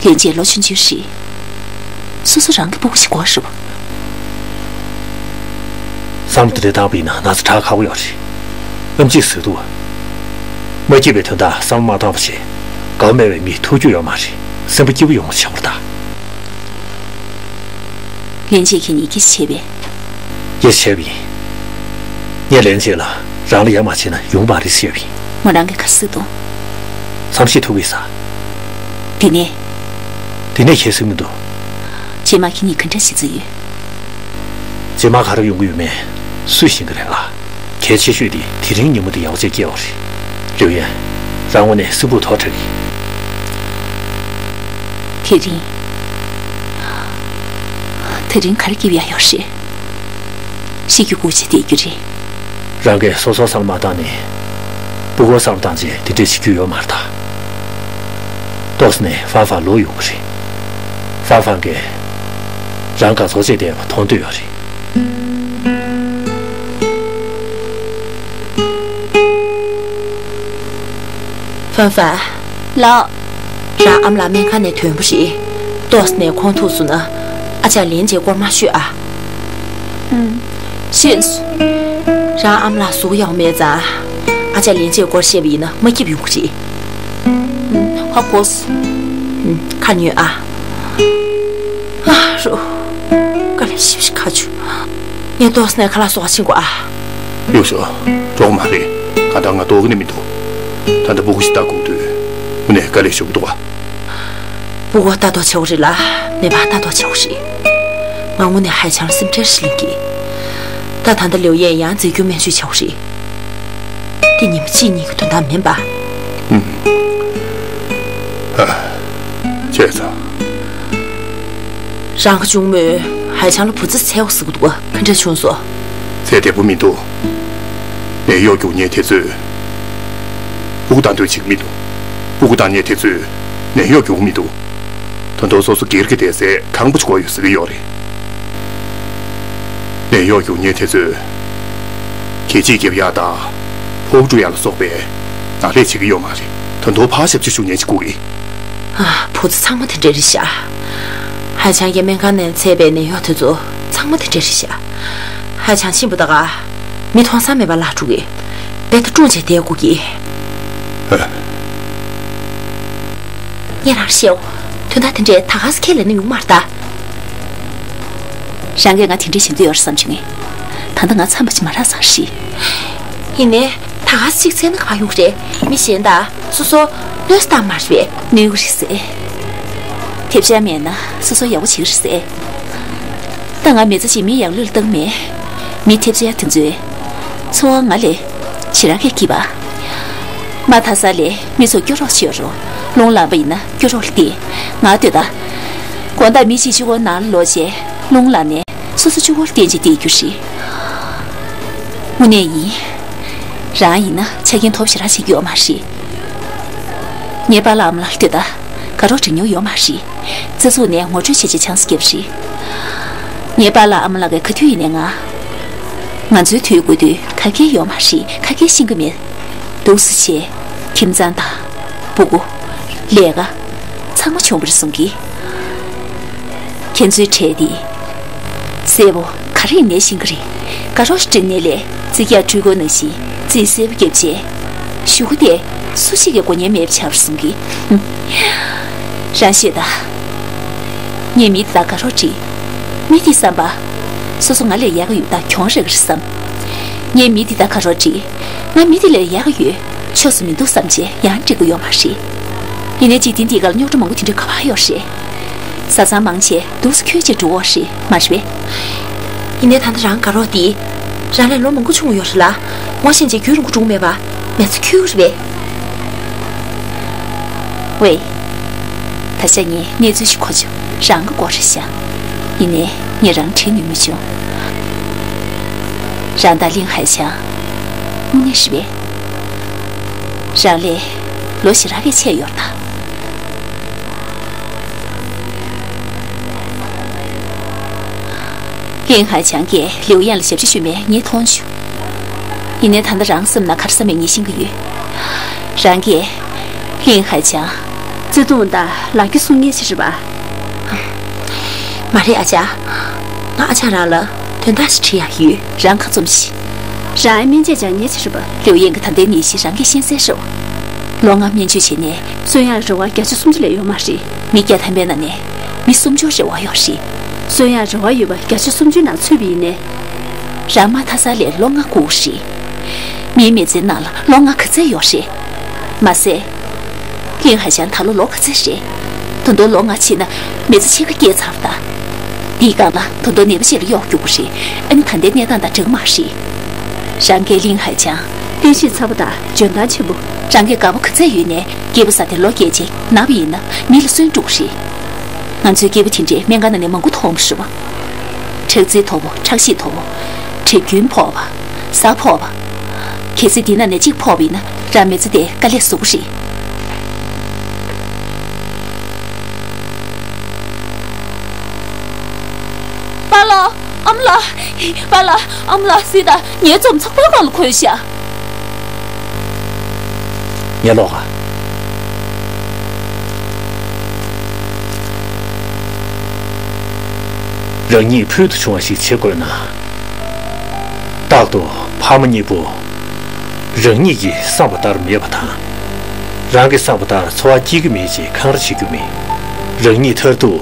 ལྷན་རྒྱས་ལོ་ཆུང་ཆུང་རེད། སོ་སོ་རང་གི་སྤུ་གུ་ཞིག་དགོས་རེད་པ། བསམ་བློ་དེ་འདྲ་བཏང་པ་ཡིན་ན་ན་ཚ་དྲག་ཁག་པོ་ཡོད་རེད། ཨེམ་ཆི་ཟེར་འདུག་མ་སྐྱིད་པའི་དོན་དག་བསམ་བློ་མ་བཏང་བ་བྱས། དགའ་པོ་མེད་པའི་མི་ཐུག་རྒྱུ་ཡོད་མ་རེད། སེམས་པ་སྐྱིད་པོ་ཡོང་བ་བྱེད་དགོས་རེད་ད། ལྷན་རྒྱས་ཁྱེད་གཉིས་སྐད་ཆ་བྱས་པས། སྐད་ཆ་བྱས་པ་ཡིན། ངས་ལྷན་རྒྱས་ལ་རང་ལ་ཡ་མ་བྱས་ན་ཡོང་མ་རེད་ཟེར་བ་ཡིན། མོ་རང་གིས་ག་རེ་ཟེར་འདུག་བསམ་ཤེས་ཐུབ་ཀྱི་ས། དེ་ནས། དེ་ནས་གལ་སྲིད་མི་འདུག་རྗེས་མ་ཁྱེད་གཉིས་ག་འདྲ་བྱེད་རྩིས་ཡོད། རྗེས་མ་ག་རེ་ཡོང་གི་ཡོད་མེད་སུས་ཤེས་ཀྱི་རེད་ཨ། གལ་ཆེ་ཤོས་དེ་དེ་རིང་ཉིན་མོ་འདི་ཡག་པོ་བྱས་སྐྱེལ་བ་རེད། ལིའུ་ཡན། རང་ངོས་ནས་སེམས་ཁུར་དོ་དྲག་གི། དེ་རིང་། དེ་རིང་ག་རེ་སྐྱིད་ཡ་ཡོད་རེད། ཤི་རྒྱུ་སྒུག་བྱས་བསྡད་རྒྱུ་རེད། རང་གིས་སོ་སོ་བསམ་བློ་མ་བཏང་ནས། སྤུ་གུ་བསམ་བློ་བཏང་བྱས་དེ་འདྲས་བྱེད་རྒྱུ་ཡོད་མ་རེད་ད། ཏོག་ཙམ་ནས་ཧྥང་ཧྥང་ལོག་ཡོང་གི་རེད། ཧྥང་ཧྥང་གིས་རང་དགའ་ཚོར་བྱས་བསྡད་པ་མཐོང་འདོད་ཡོད་རེད། ཧྥང་ཧྥང་། ལགས། རང་ཨ་མ་ལགས་སྨན་ཁང་ནས་ཐོན་པ་རེད། ཏོག་ཙམ་ནས་ཁོང་ཐུག་སོང་ན། ཨ་ཅག་ལན་ཅིག་སྐོར་མ་ཤོད་ཨ། ཨུམ། ཤེས་སོང་། རང་ཨ་མ་ལགས་གཟུགས་ཡག་མེད་ཙང་། ཨ་ཅག་ལན་ཅིག་སྐོར་བཤད་པ་ཡིན་ན་མ་སྐྱིད་པ་ཡོང་གི་རེད། ཨུམ། ཧ་གོ་སོང་། ཨུམ། ཁ་ཉོན་ཨ། ཨ་རོ། དཀའ་ལས་ཞེ་པོ་ཞིག་ཁག་བྱུང་། ངས་ཏོག་ཙམ་ནས་ཁ་ལག་བཟོ་ག་ཕྱིན་དགོས་ཨ། ཡོད་ཤོག་འགྲོ་གི་མ་རེད། གང་ལྟར་ང་ལྟོགས་ཀྱི་ནི་མི་འདུག་ད་ལྟ་སྤུ་གུ་ཞིག་ལྟ་དགོས་འདུག་དངོས་གནས་དཀའ་ལས་ཞེ་པོ་འདུག་ཨ། སྤུ་གུ་ལྟ་རྟོག་བྱེད་དགོས་རེད་ལ། ནད་པ་ལྟ་རྟོག་བྱེད་དགོས་རེད། ང་དངོས་གནས་ཧའེ་ཆང་ལ་སེམས་ཁྲལ་ཞིག་ལེན་གྱི། ད་ད་ལྟ་ལིའུ་ཡན་ཡང་རྫས་འགྱུར་སྨན་བཅོས་བྱེད་དགོས་རེད། འདི་ཉིན་མོ་གཅིག་གཉིས་ཀྱི་དོན་དག་མིན་པ། ཨུམ། ཨ། བྱས་ཙང་། རང་གི་གཅུང་མོས་ཧའེ་ཆང་ལ་བུ་ཚ་འཚོལ་བ་ཟེར་གི་འདུག་ག་ག་འདྲ་བྱུང་སོང་། འཚོལ་བདེ་པོ་མི་འདུག་ནད་གཡོག་རྒྱུག་མཁན་དེ་ཚོས་སྤུ་གུ་བཏང་འདོད་བྱེད་ཀྱི་མི་འདུག་སྤུ་གུ་བཏང་མཁན་དེ་ཚོས་ནད་གཡོག་རྒྱུག་གི་མི་འདུག་ད་དུང་སོ་སོ་སྒེར་གྱི་བསྡད་སའི་ཁང་པ་ཅིག་དགོས་ཡོད་ཟེར་གྱི་ཡོད་རེད། ནད་གཡོག་རྒྱུག་མཁན་དེ་ཚོས་རྒྱལ་གཅེས་རྒྱབ་ཡག་དང་། ཕོགས་སྤྲོད་ཡག་ལ་སོགས་པའི་ནག་ལས་བྱེད་ཀྱི་ཡོད་མ་རེད། ད་དུང་ཕར་ཞབས་ཕྱི་ཞུ་མཁན་ཅིག་སྒུག་གི། ཨ། བུ་ཚ་ཚང་མ་དེ་འདྲ་རེད་ཤག་ཧའེ་ཆང་གིས་སྨན་ཁང་ནས་འཚོལ་བའི་ནད་གཡོག་དེ་ཚོ་ཚང་མ་དེ་འདྲ་རེད་ཤག་ཧའེ་ཆང་ཕྱིན་པ་ད་ག་མི་མཐོང་ས་མེད་པ་བརླག་འགྲོ་གི། དཔེ་ལྟ་སྒྲུང་བྱས་བསྡད་དགོས་ཀྱི། ཨ། ངས་རང་བཤད་འོ། དོན་དག་དེ་འདྲས་ད་ག་སེ་ཁས་ལེན་ན་ཡོང་མ་རེད་ད། རང་གིས་ང་དེ་འདྲས་བྱེད་འདོད་ཡོད་རེད་བསམ་བྱུང་ངས། ད་ལྟ་ང་འཚམས་པ་ཅིག་མ་རག་ཙང་རེད། ཡིན་ནའི་ད་ག་སེ་གཅིག་འཚོལ་ན་ག་པར་ཡོང་གི་རེད། མི་གཞན་དང་སོ་སོ་གནོད་ས་བཏང་མ་རེད་པས། གནོད་གི་རེད་ཟེར། ཐེབས་ཆག་མེད་ན་སོ་སོ་ཡག་པོ་བྱེད་ཀྱི་རེད་ཟེར། ད་ང་མི་ཚེ་གཅིག་མི་ཡག་ལོས་ལ་བཏང་མེད། མི་ཐེབས་ཆག་དེ་ཚོས་འཚོ་བ་ང་ལས་ཞེ་དྲག་གི་སྐྱིད་པ། མ་མཐའ་ས་ལས་མི་ཚོ་སྐྱོ་རོགས་བྱེད་རོགས། རླུང་ལངས་པ་ཡིན་ན་སྐྱོ་རོགས་ལ་བལྟས། ང་ལྟོས་ད། དགོང་དག་མི་གཅིག་གཅིག་པོ་ནང་ལ་ལོག་བྱས་རླུང་ལངས་ནས་སོ་སོ་གཅིག་པོར་བརྟེན་བྱས་བསྡད་རྒྱུ་རེད། དངོས་གནས་ཡིན། རང་ཡིན་ན་ཆ་རྐྱེན་ཐོབ་ཞེ་དྲག་བྱེད་ཀྱི་ཡོད་མ་རེད། ངའི་པཱ་ལགས་ཨ་མ་ལགས་ལ་ལྟོས་ད། དགའ་རོགས་སྒྲིག་མྱོང་ཡོད་མ་རེད། རྩ་ཚུགས་ནས་ངོ་སྤྲོད་བྱས་བྱས་ཆང་ས་བརྒྱབ་པ་རེད། ངའི་པཱ་ལགས་ཨ་མ་ལགས་ཀྱིས་ག་དུས་ཡིན་ནའི་ང་། ང་ཚོའི་དུས་དགོས་དུས་ག་གེ་ཡོད་མ་རེད། ག་གེ་ཤེས་ཀྱི་མེད། འདུག་སེ་བྱས། ཁྱིམ་ཚང་དང་། སྤུ་གུ། ལས་ཀ། ཚང་མ་བྱུང་བ་རེད་གསུང་གི། ཁྱེད་ཚོའི་གྲས་འདི། གསལ་པོ་ག་རེ་ཡིན་ནའི་ཤེས་ཀྱི་རེད། དགའ་རོགས་ཤིག་སྒྲིག་ནའི་ལས་རྩིས་རྒྱག་འཕྲུལ་འཁོར་ནང་བཞིན་རྩིས་གསལ་པོ་བརྒྱབ་བྱས། གཞུག་གུ་དེ་སུ་ཞིག་གི་མགོ་བརྙན་མེད་པ་ཆགས་པ་རེད་གསུང་གི། ཧུམ། རང་ཤེས་ད། ངས་མི་འདི་དང་དགའ་རོགས་བསྒྲིགས། མི་འདིའི་བསམ་པ། སོ་སོ་ང་ལས་ཡག་ག་ཡོད་དང་གྱོང་རག་གི་རེད་བསམ། ངས་མི་འདི་དང་དགའ་རོགས་བསྒྲིགས། ང་མི་འདི་ལས་ཡག་ག་ཡོད། ཕྱོགས་སུ་མི་འདུག་བསམ་བྱས་ཡང་འགྲིག་གི་ཡོད་མ་རེད། ཡིན་ནའི་འཇིག་རྟེན་འདིའི་སྒང་ལ་རྙོག་དྲ་མང་པོ་དེ་འདྲ་ག་པར་ཡོད་རེད། བཟའ་ཚང་མང་ཆེ་འདུག་སེ་ཁྱོད་ཅིག་འགྲོ་འོ་རེད་མ་རེད་པས། ཡིན་ནའི་ད་ལྟ་རང་དགའ་རོགས་འདི། རང་ལས་ལོ་མང་པོ་ཆུང་བ་ཡོད་རེད་ལ། ངོ་ཤེས་བྱས་རྒྱུན་རིང་པོ་འགྲོ་གི་མེད་པ། མི་ཚེ་འཁྱོལ་གི་རེད་པས། ཝེ། ད་ཆ་ངས་གནས་ཚུལ་ཞིག་གོ་བྱུང་། རང་གི་སྐོར་རེད་ཤག་ཡིན་ནའི་ངས་རང་དྲན་ནུས་མ་བྱུང་། རང་དང་གླིང་ཧའེ་ཆང་། དངོས་གནས་རེད་པས། རང་ལས་ལོ་ཞེ་དྲག་གི་ཆེ་ཡོད་རེད་ད། གླིང་ཧའེ་ཆང་གིས་ལིའུ་ཡན་ལ་ཞབས་ཕྱི་ཞུས་མིན་ངས་མཐོང་བྱུང་། ཡིན་ནའི་ད་ལྟ་རང་སེམས་ནང་ག་རེ་བསམ་མིན་ངས་ཤེས་ཀྱི་ཡོད། རང་གིས་གླིང་ཧའེ་ཆང་བརྩེ་དུང་དང་ལག་ཁྱེར་སྲུང་མཁན་ཞིག་རེད་པ། མ་རེད་ཨ་ཅག་ང་ཨ་ཅག་རང་ལ་དོན་དག་ཞིག་དྲི་ཡག་ཡོད། རང་ཁ་བཙུམ་ཤིག་རང་ཨེ་སྨན་བཅོས་སྦྱང་མཁན་ཞིག་རེད་པ། ལིའུ་ཡན་གྱི་ད་ལྟའི་ནད་གཞི་རང་གིས་ཤེས་གསལ་རེད། ལོ་ལྔ་སྨན་བཅོས་བྱས་ནས། གསོན་ཡག་རེ་བ་བརྒྱ་ཆ་སུམ་ཅུ་ལས་ཡོད་མ་རེད། མི་བརྒྱ་ཐམ་པའི་ནང་ནས་མི་སུམ་ཅུ་རེ་བ་ཡོད་རེད། གསོན་ཡག་རེ་བ་ཡོད་པ་བརྒྱ་ཆ་སུམ་ཅུའི་ནང་ཚུད་པ་ཡིན་ནའི། རང་མ་མཐའ་ས་ལས་ལོ་ལྔ་སྒུག་རེད། མིའི་མི་ཚེའི་ནང་ལ་ལོ་ལྔ་ག་ཚད་ཡོད་རེད། མ་ཟད། གླིང་ཧའེ་ཆང་ད་ལོ་ལོ་ག་ཚད་རེད། ད་དུང་ལོ་ལྔ་ཕྱིན་ན་མི་ཚེ་ཕྱེད་ཀ་སྐྱེལ་ཚར་བ་དང་། འདིའི་སྒང་ལ་ད་དུང་ནད་པ་ཞིག་ལ་གཡོག་རྒྱུག་པ་རེད། ཨ་ནི་ད་ལྟའི་གནས་སྟངས་དང་འདྲ་གི་མ་རེད། རང་གིས་གླིང་ཧའེ་ཅང་། བསྟན་བཤིག་ཚ་པོ་དང་འཇོན་ཐང་ཆེན་པོ། རང་གིས་དགའ་པོ་ག་ཚད་ཡོད་ནའི་སྐྱེས་པ་ཟ་སྟེ་ལོ་རྒས་རྗེས་ན་བ་ཡིན་ན་མི་ལ་སུན་འགྲོ་གི་རེད། ང་ཚོའི་སྐྱེས་པ་དེ་འདྲས་སྨན་ཁང་ནང་ནས་མང་པོ་མཐོང་གི་རེད་པ། ཁྲག་རྩའི་དོ་པོ། ཁྲག་ཤེད་དོ་པོ། དྲེག་རྒྱུན་ཕོག་པ། གཟའ་ཕོག་པ། གལ་སྲིད་འདི་ནང་ནས་གཅིག་ཕོག་པ་ཡིན་ན་རང་མི་ཚེ་དེ་དཀའ་ལས་བཟོ་གི་རེད། པཱ་ལགས། ཨ་མ་ལགས། པཱ་ལགས། ཨ་མ་ལགས། གཟིགས་དང་། ངའི་རྩོམ་ཚགས་པར་སྒང་ལ་འཁོད་ཤག་ངས་ཀློག་ག་རང་ཉིད་ཕུལ་དུ་བྱུང་བ་ཞིག་བྱེད་དགོས་ན། རྟག་ཏུ་ཕ་མ་གཉིས་པོ་རང་ཉིད་ཀྱི་བསམ་པ་ལྟར་མེད་པ་དང་། རང་གི་བསམ་པ་ལྟར་འཚོ་བ་སྐྱེལ་གྱི་མེད་ཅེས་འཁང་ར་བྱེད་རྒྱུ་མེད། རང་ཉིད་མཐར་ཐུག་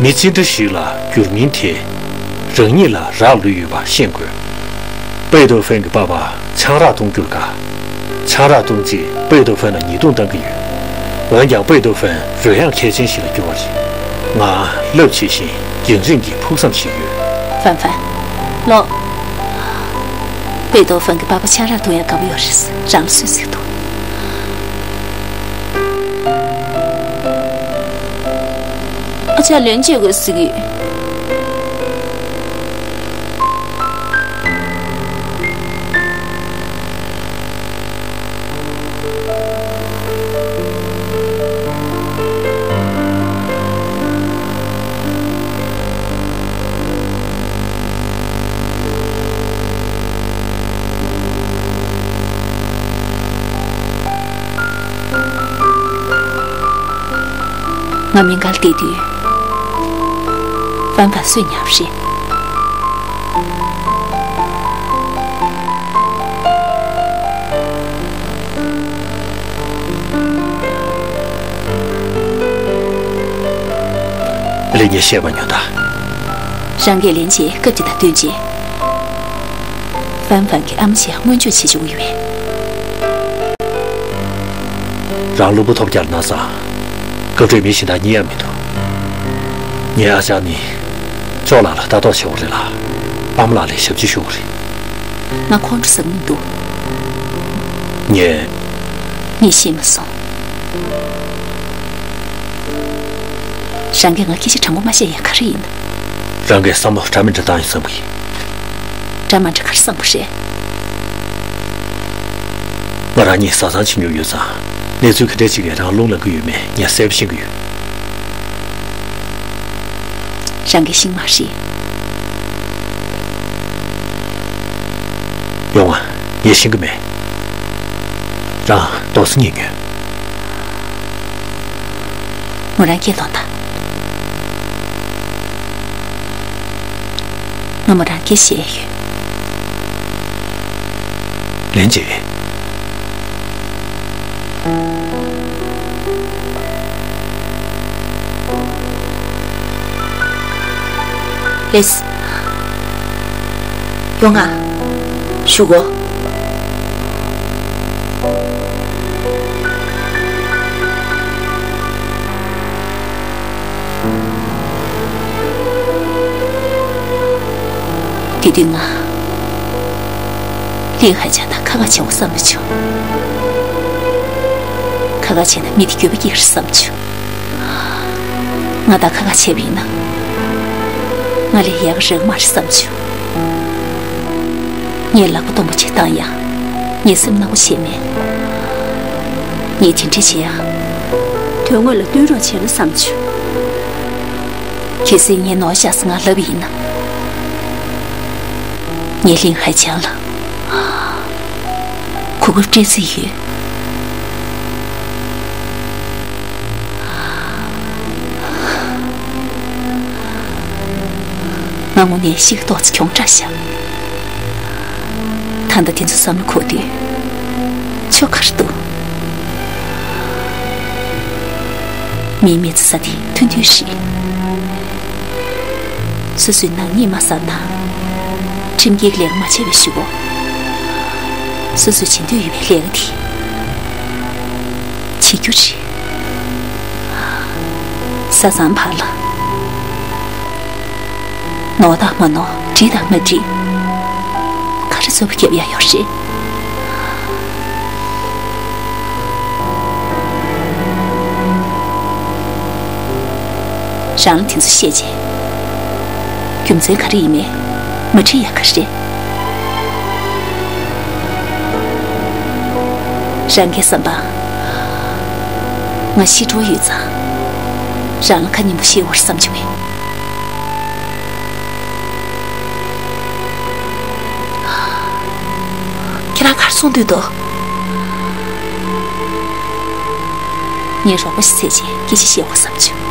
མི་ཅི་འདྲ་ཞིག་ལ་འགྱུར་མིན་དེ་རང་ཉིད་ལ་རག་ལུས་ཡོད་པ་ཤེས་དགོས། པེ་ཏོ་ཧྥན་གྱི་པ་ཕར་ཆང་རག་བཏུང་རྒྱུར་དགའ། ཆང་རག་བཏུང་རྗེས་པེ་ཏོ་ཧྥན་ལ་ཉེས་རྡུང་བཏང་གི་ཡོད། འོན་ཀྱང་པེ་ཏོ་ཧྥན་རོལ་དབྱངས་མཁས་ཅན་ཞིག་ལ་གྱུར་བ་རེད། ང་རླབས་ཆེ་ཞིང་རྒྱང་རིང་གི་ཕུགས་བསམ་ཞིག་ཡོད། ཧྥན་ཧྥན། ལོ། པེ་ཏོ་ཧྥན་གྱི་པ་ཕ་ཆང་རག་བཏུང་ཡག་དགའ་པོ་ཡོད་རེད། རང་ལ་སུས་གཟིགས་འདུག་ཨ་ཅག་ལན་བྱེད་དགོས་ཟེར་གི་ཡོད། ང་སྨན་ཁང་ལ་བསྡད་དུས། ཧྥན་ཧྥན་གསོད་ཉལ་བ་རེད། ལེ་ཉེ་བཤད་པ་ཉོན་ད། རང་གིས་ལན་ཅེས་སྐབས་དེ་དང་བསྟུན་ཅེས། ཧྥན་ཧྥན་གྱི་ཨ་མ་ཆེ་སྔོན་བརྗོད་བྱེད་བཅུག་ཡོད་པས། རང་ལུས་པོ་ཐོབ་རྒྱལ་ན་ས། སྐབས་འཕྲལ་མི་གཞན་དག་རྙེད་ཡ་མི་འདུག་ངའི་ཨ་ཅག་ནི། ཅོ་ལགས་ལ་ལྟ་རྟོག་བྱེད་དགོས་རེད་ལ། ཨ་མ་ལགས་ལ་ཞབས་ཕྱི་ཞུ་དགོས་རེད། ང་ཁོང་ཁྲོ་ཟ་གི་མི་འདུག་ངས། ངས་ཤེས་མ་སོང་། རང་གིས་ང་སྐད་ཆ་དྲང་པོ་མ་བཤད་ཡ་ག་རེ་ཡིན་ན། རང་གིས་བསམ་བློ་འདྲ་མི་འདྲ་བཏང་ཡོད་བསམ་གི། འདྲ་མ་འདྲ་ག་རེ་བསམ་པ་རེད། ང་རང་གཉིས་བཟའ་ཚང་བྱེད་མྱོང་ཡོད་ཙང་། གནས་ཚུལ་ག་འདྲ་ཅིག་ལ་རང་རླུང་ལངས་ཀྱི་ཡོད་མེད་ངས་གསལ་པོ་ཤེས་ཀྱི་ཡོད། རང་གིས་ཤེས་ཀྱི་མ་རེད། ཡོང་ང་། ངས་ཤེས་ཀྱི་མེད། རང་རྡོག་རྩ་གཉིས་ཉོན། མོ་རང་སྐད་ལོངས་དང་། ང་མོ་རང་སྐད་བཤད་ཡོད། ལན་ཅེ། ལེས། ཡོང་ང་། ཞུ་གོ། དེ་དུས་ང་། གླིང་ཧའེ་ཅང་དང་ཁ་ཁ་བྱེད་དགོས་བསམ་པ་བྱུང་། ཁ་ཁ་བྱས་ན་མི་དེ་འགྱོད་པ་སྐྱེ་གི་རེད་བསམ་བྱུང་། ང་དང་ཁ་ཁ་བྱས་པ་ཡིན་ན། ང་ལས་ཡག་གི་རག་གི་མ་རེད་བསམ་བྱུང་། ངས་ལག་པ་སྟོང་པ་ཅིག་བཏང་ཡང་། ངས་སེམས་ནག་པོ་བྱས་མེད། ངས་དེ་འདྲ་བྱེད་ཡ། དོན་དངོས་ལ་བསྟུན་རོགས་བྱས་ན་བསམ་བྱུང་། གལ་སྲིད་ངས་ནོར་བཞག་ཟེར་ང་ལབ་པ་ཡིན་ན། ངས་གླིང་ཧའེ་ཅང་ལ་གོ་སྐབས་སྤྲད་རྩིས་ཡོད། ང་དངོས་གནས་ཤི་གི་ཏོག་ཙམ་གྱོང་དྲགས་ཤག་ད་ལྟ་དེ་ཚོ་བསམ་བློ་འཁོར་དུས་ཆོ་ག་རེ་འདུག་མིའི་མི་ཚེ་ཟ་དེ་ཐུང་ཐུང་ཞིག་སོ་སོའི་ནག་ཉེས་མ་བསམ་དང་། ཁྲིམས་འགལ་ལས་ཀ་མ་བྱས་པའི་གཞུག་གུ། སོ་སོས་བྱེད་འདོད་ཡོད་པའི་ལས་ཀ་དེ་བྱེད་རྒྱུ་རེད། བཟའ་ཚང་བར་ལ། ནོར་དང་མ་ནོར། འགྲིག་དང་མ་འགྲིག་ག་ རྩོད་པ་རྒྱབ་ཡ་ཡོད་རེད། རང་ལ་དེ་ཚོ་བཤད་རྗེས། རྒྱུ་མཚན་ག་རེ་ཡིན་མིན་མ་དྲིས་ཡ་ག་རེ་རེད། རང་གི་བསམ་པ། ང་ཤི་འགྲོ་ཡོད་ཙང་། རང་ལ་ཁ་ཉིན་པོ་བཤད་བར་བསམ་བྱུང་ངས། ཁྱེད་རང་ག་རེ་གསུང་འདོད་འདུག་ངས་རོགས་པ་ཞིག་བཙལ་རྗེས་སྐད་ཆ་བཤད་དགོས་བསམ་བྱུང་།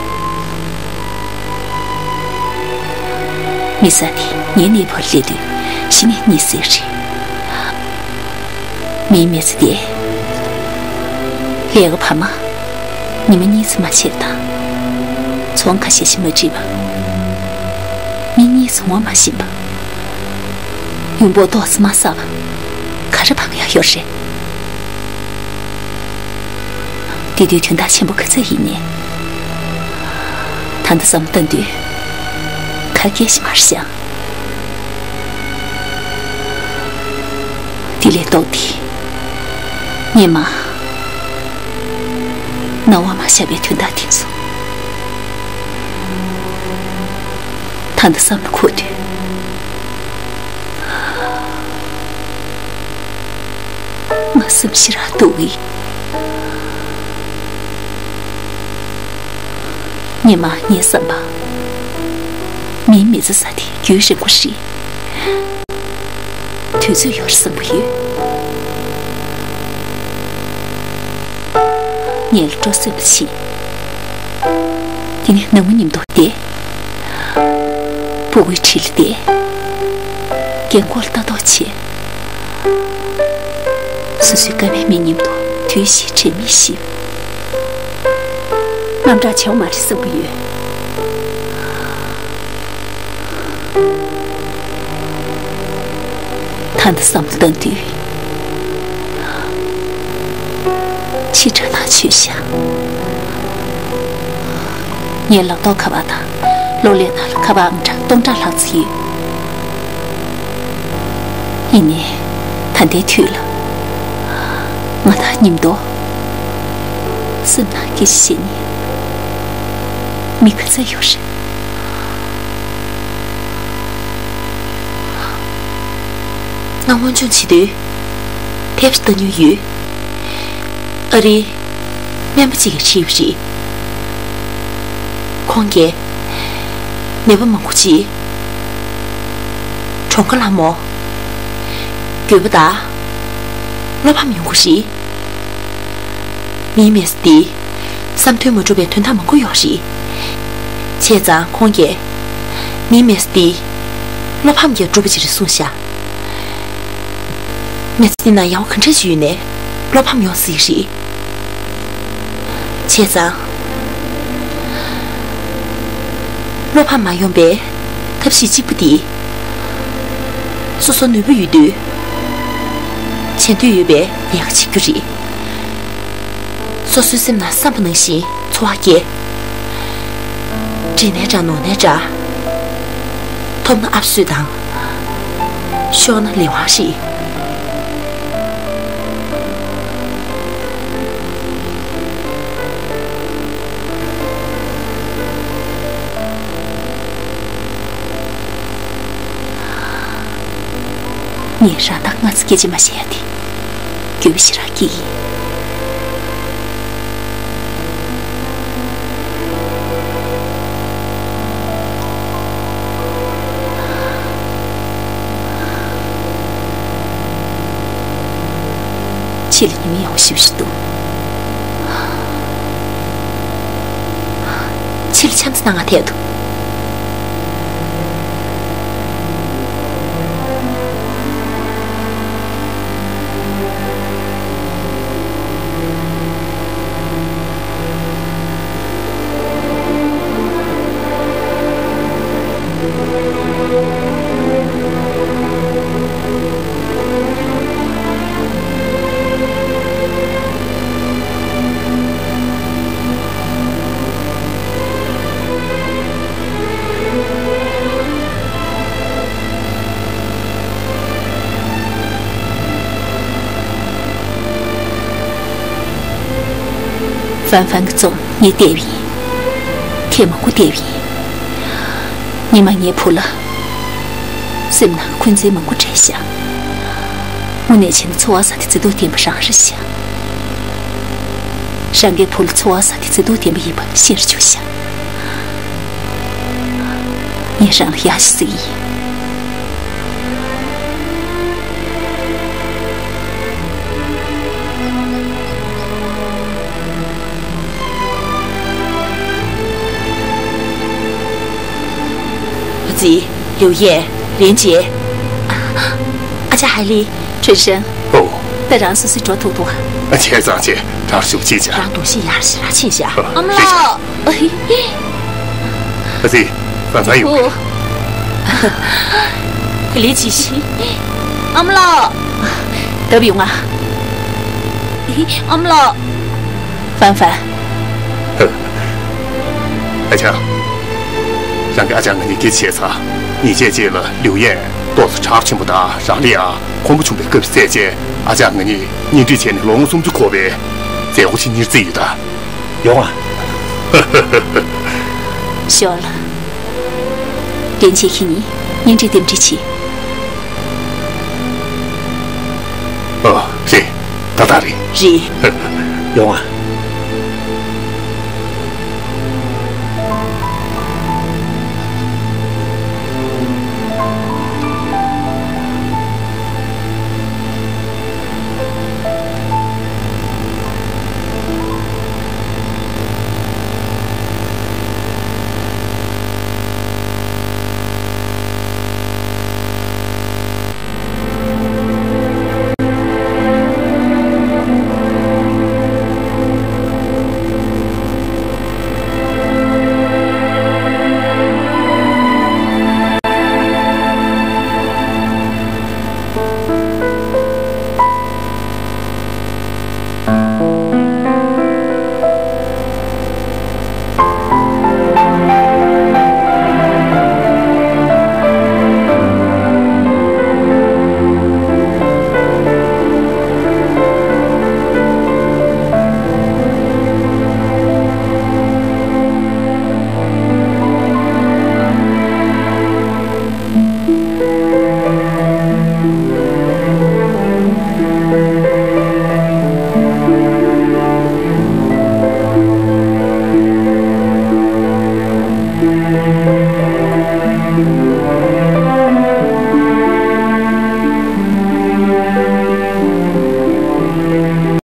མི་ཚང་དེ་ངའི་གནས་བབ་ལ་སླེབས་དུས་གཞི་ནས་གནས་སྲིད་རེད། མིའི་མི་ཚེ་དེ་ལས་ཀ་བར་མ། ཉི་མ་གཉིས་ཙམ་མ་བྱས་དང་། ཚོང་ཁ་ཤས་ཤིག་མ་འགྲིག་པ། མི་གཉིས་ཙམ་ངོ་མ་ཤེས་པ། ཡོང་འབབ་ཏོག་ཙམ་མ་བསགས་པ། ག་རེ་འབབ་ཡག་ཡོད་རེད། དེ་དུས་དོན་དག་ཆེན་པོ་ག་ཚོད་ཡིན་ནའི། ད་ལྟ་བསམ་བློ་བཏང་དུས། ག་གེ་ཞིག་མ་རེད་ཤག་དེ་ལས་ལྡོག་སྟེ། ངས་མ། སྣང་བ་མ་ཤར་བའི་དོན་དག་དེ་ཚོ། ད་ལྟ་བསམ་བློ་འཁོར་དུས། ང་སེམས་ཞེ་དྲག་སྡུག་གི། ངས་མ་ངའི་བསམ་པ། མིའི་མི་ཚེ་ཟེར་དེ་རྒྱུན་རིང་པོ་ཞིག་དུས་ཚོད་ཡོད་རེད་བསམ་གྱི་ཡོད། ངའི་སྤྲོ་སེམས་ཤིག་དེ་ནས་ནངས་མོ་ཉིན་ཐོ་བསྡད། སྤུ་གུའི་འཁྲིས་ལ་བསྡད། རྒན་འཁོགས་ལ་ལྟ་རྟོག་བྱས། སོ་སོའི་ཀ་མེད་མི་མཉམ་དུ་དུས་ཤིག་དྲན་མི་ཤེས། དངངས་སྐྲག་བྱེད་པ་མ་རེད་བསམ་གྱི་ཡོད། ད་ལྟ་བསམ་བློ་བཏང་དུས། ཕྱི་དགྲ་ནག་ཆོད་ཤག་ངའི་ལག་ཐོག་ཁ་པར་དང་གློག་ཀླད་ནང་ལ་ཁ་པར་ཨང་གྲངས་སྟོང་ཕྲག་ལྷག་ཙམ་ཡོད། ཡིན་ནའི། ད་ལྟའི་དུས་ལ། ང་དང་མཉམ་དུ། སེམས་ནང་སྐད་ཆ་བཤད་མཁན། མི་ག་ཚད་ཡོད་རེད། ང་སྔོན་བྱུང་བྱེད་དུས། དེབ་ལྟ་མྱོང་ཡོད། ཨ་རིའི་སྨན་པ་གཅིག་གིས་བྲིས་པ་རེད། ཁོང་གིས་ནད་པ་མང་པོ་ཅིག་གྲོངས་ཁ་ལ་མོ། འགྱོད་པ་དང་བློ་ཕམ་ཡོང་གི་རེད། མིའི་མི་ཚེ་འདི་བསམ་དོན་མ་འགྲུབ་པའི་དོན་དག་མང་པོ་ཡོད་རེད། བྱས་ཙང་ཁོང་གིས་མིའི་མི་ཚེ་འདི་བློ་ཕམ་གྱིས་འགྲུབ་པ་ཅིག་རེད་གསུངས་ཤག་མི་ཚེ་འདི་ན་ཡང་ག་འདྲ་ཞིག་ཡོད་ནའི་བློ་ཕམ་ཡོང་སྲིད་རེད། བྱས་ཙང་། བློ་ཕམ་མ་ཡོང་པའི་ཐབས་ཤེས་གཅིག་པུ་དེ། སོ་སོ་ནུས་པ་ཡོད་དུས། བྱེད་འདོད་ཡོད་པའི་ལས་ཀ་བྱེད་རྒྱུ་རེད། སོ་སོའི་སེམས་ནང་བསམ་པ་ནང་བཞིན་འཚོ་བ་སྐྱེལ། བྲེལ་ནའི་འདྲ་ནོར་ནའི་འདྲ། ཐོབ་ན་ཨབ་སུད་དང་། ཤོར་ན་ལས་དབང་རེད། ངས་རང་དང་སྔ་ཚོད་སྐད་ཆ་མ་བཤད་ཡ་དེ། འགྱོད་པ་ཞེ་དྲག་སྐྱེས་ཡིན། ཕྱི་ལ་ཉི་མ་ཡག་པོ་ཞེ་པོ་ཞིག་འདུག་ཕྱི་ལ་ཆམ་ཙམ་གནང་ང་ཐད་དུ། ཧྥན་ཧྥན་གྱི་རྩོམ་ངས་བལྟས་པ་ཡིན། དེབ་མང་པོ་བལྟས་པ་ཡིན། ཉི་མ་ངའི་བུ་ལ་སེམས་ནང་འཁོན་འཛིན་མང་པོ་སྤྲད་ཤག་དངོས་གནས་བྱས་ན་འཚོ་བ་ཟེར་དེ་བརྩེ་དུང་ལྡན་པ་རང་རེད་ཤག་རང་གི་བུ་ལ་འཚོ་བ་ཟེར་དེ་བརྩེ་དུང་ལྡན་པ་ཡིན་པ་ཤེས་རྒྱུ་ཤག་ངས་རང་ལ་ཡག་ཞིག་གཟིགས་ཡིན། ཨ་ཙི། ལིའུ་ཡན། ལིན་ཅེ། ཨ་ཅག་ཧའེ་ལི། ཁྲུན་ཧྲེང་། ཨོ། ད་རང་སོ་སོས་འགྲོ་ཐུབ་འདུག་ཨ། ཨ། བྱས་ཙང་བྱས། དྲག་ཤུགས་ཅིག་བྱ། རང་འདུ་ཤེས་ཡར་ཞེ་དྲག་ཕྱིན་བཞག་ཨ། ཨ་མ་ལགས། ཨ་ཙི། ཧྥན་ཧྥན་ཡོང་གི། ལིན་ཅེ། ཨ་མ་ལགས། ལྟ་བུ་ཡོང་ང་། ཨ་མ་ལགས། ཧྥན་ཧྥན། ཨ་ཅག་རང་གི་ཨ་ཅག་ང་གཉིས་སྐད་ཆ་བཤད་ཚར། ཉེས་ཆད་ཅིག་ལ་ལིའུ་ཡན་ཏོག་ཙམ་གྲགས་ཆེན་པོ་དང་རང་ལ་ཡང་ཁོམ་པ་བྱུང་བའི་སྐབས་སུ་བཙལ་བྱས། ཨ་ཅག་ང་གཉིས་གཉེན་སྒྲིག་བྱས་ནས་ལོ་ངོ་སུམ་ཅུ་འཁོར་བའི་མཛད་སྒོ་ཞིག་གཉེར་རྩིས་ཡོད་ད། ཡོང་ཨ། ཞོར་ལ། ལིན་ཅེ་ཁྱེད་གཉིས་གཉེན་སྒྲིག་རྟེན་འབྲེལ་བྱེད། ཨ། རེད། ད་ད་རེད། རེད། ཡོང་ཨ།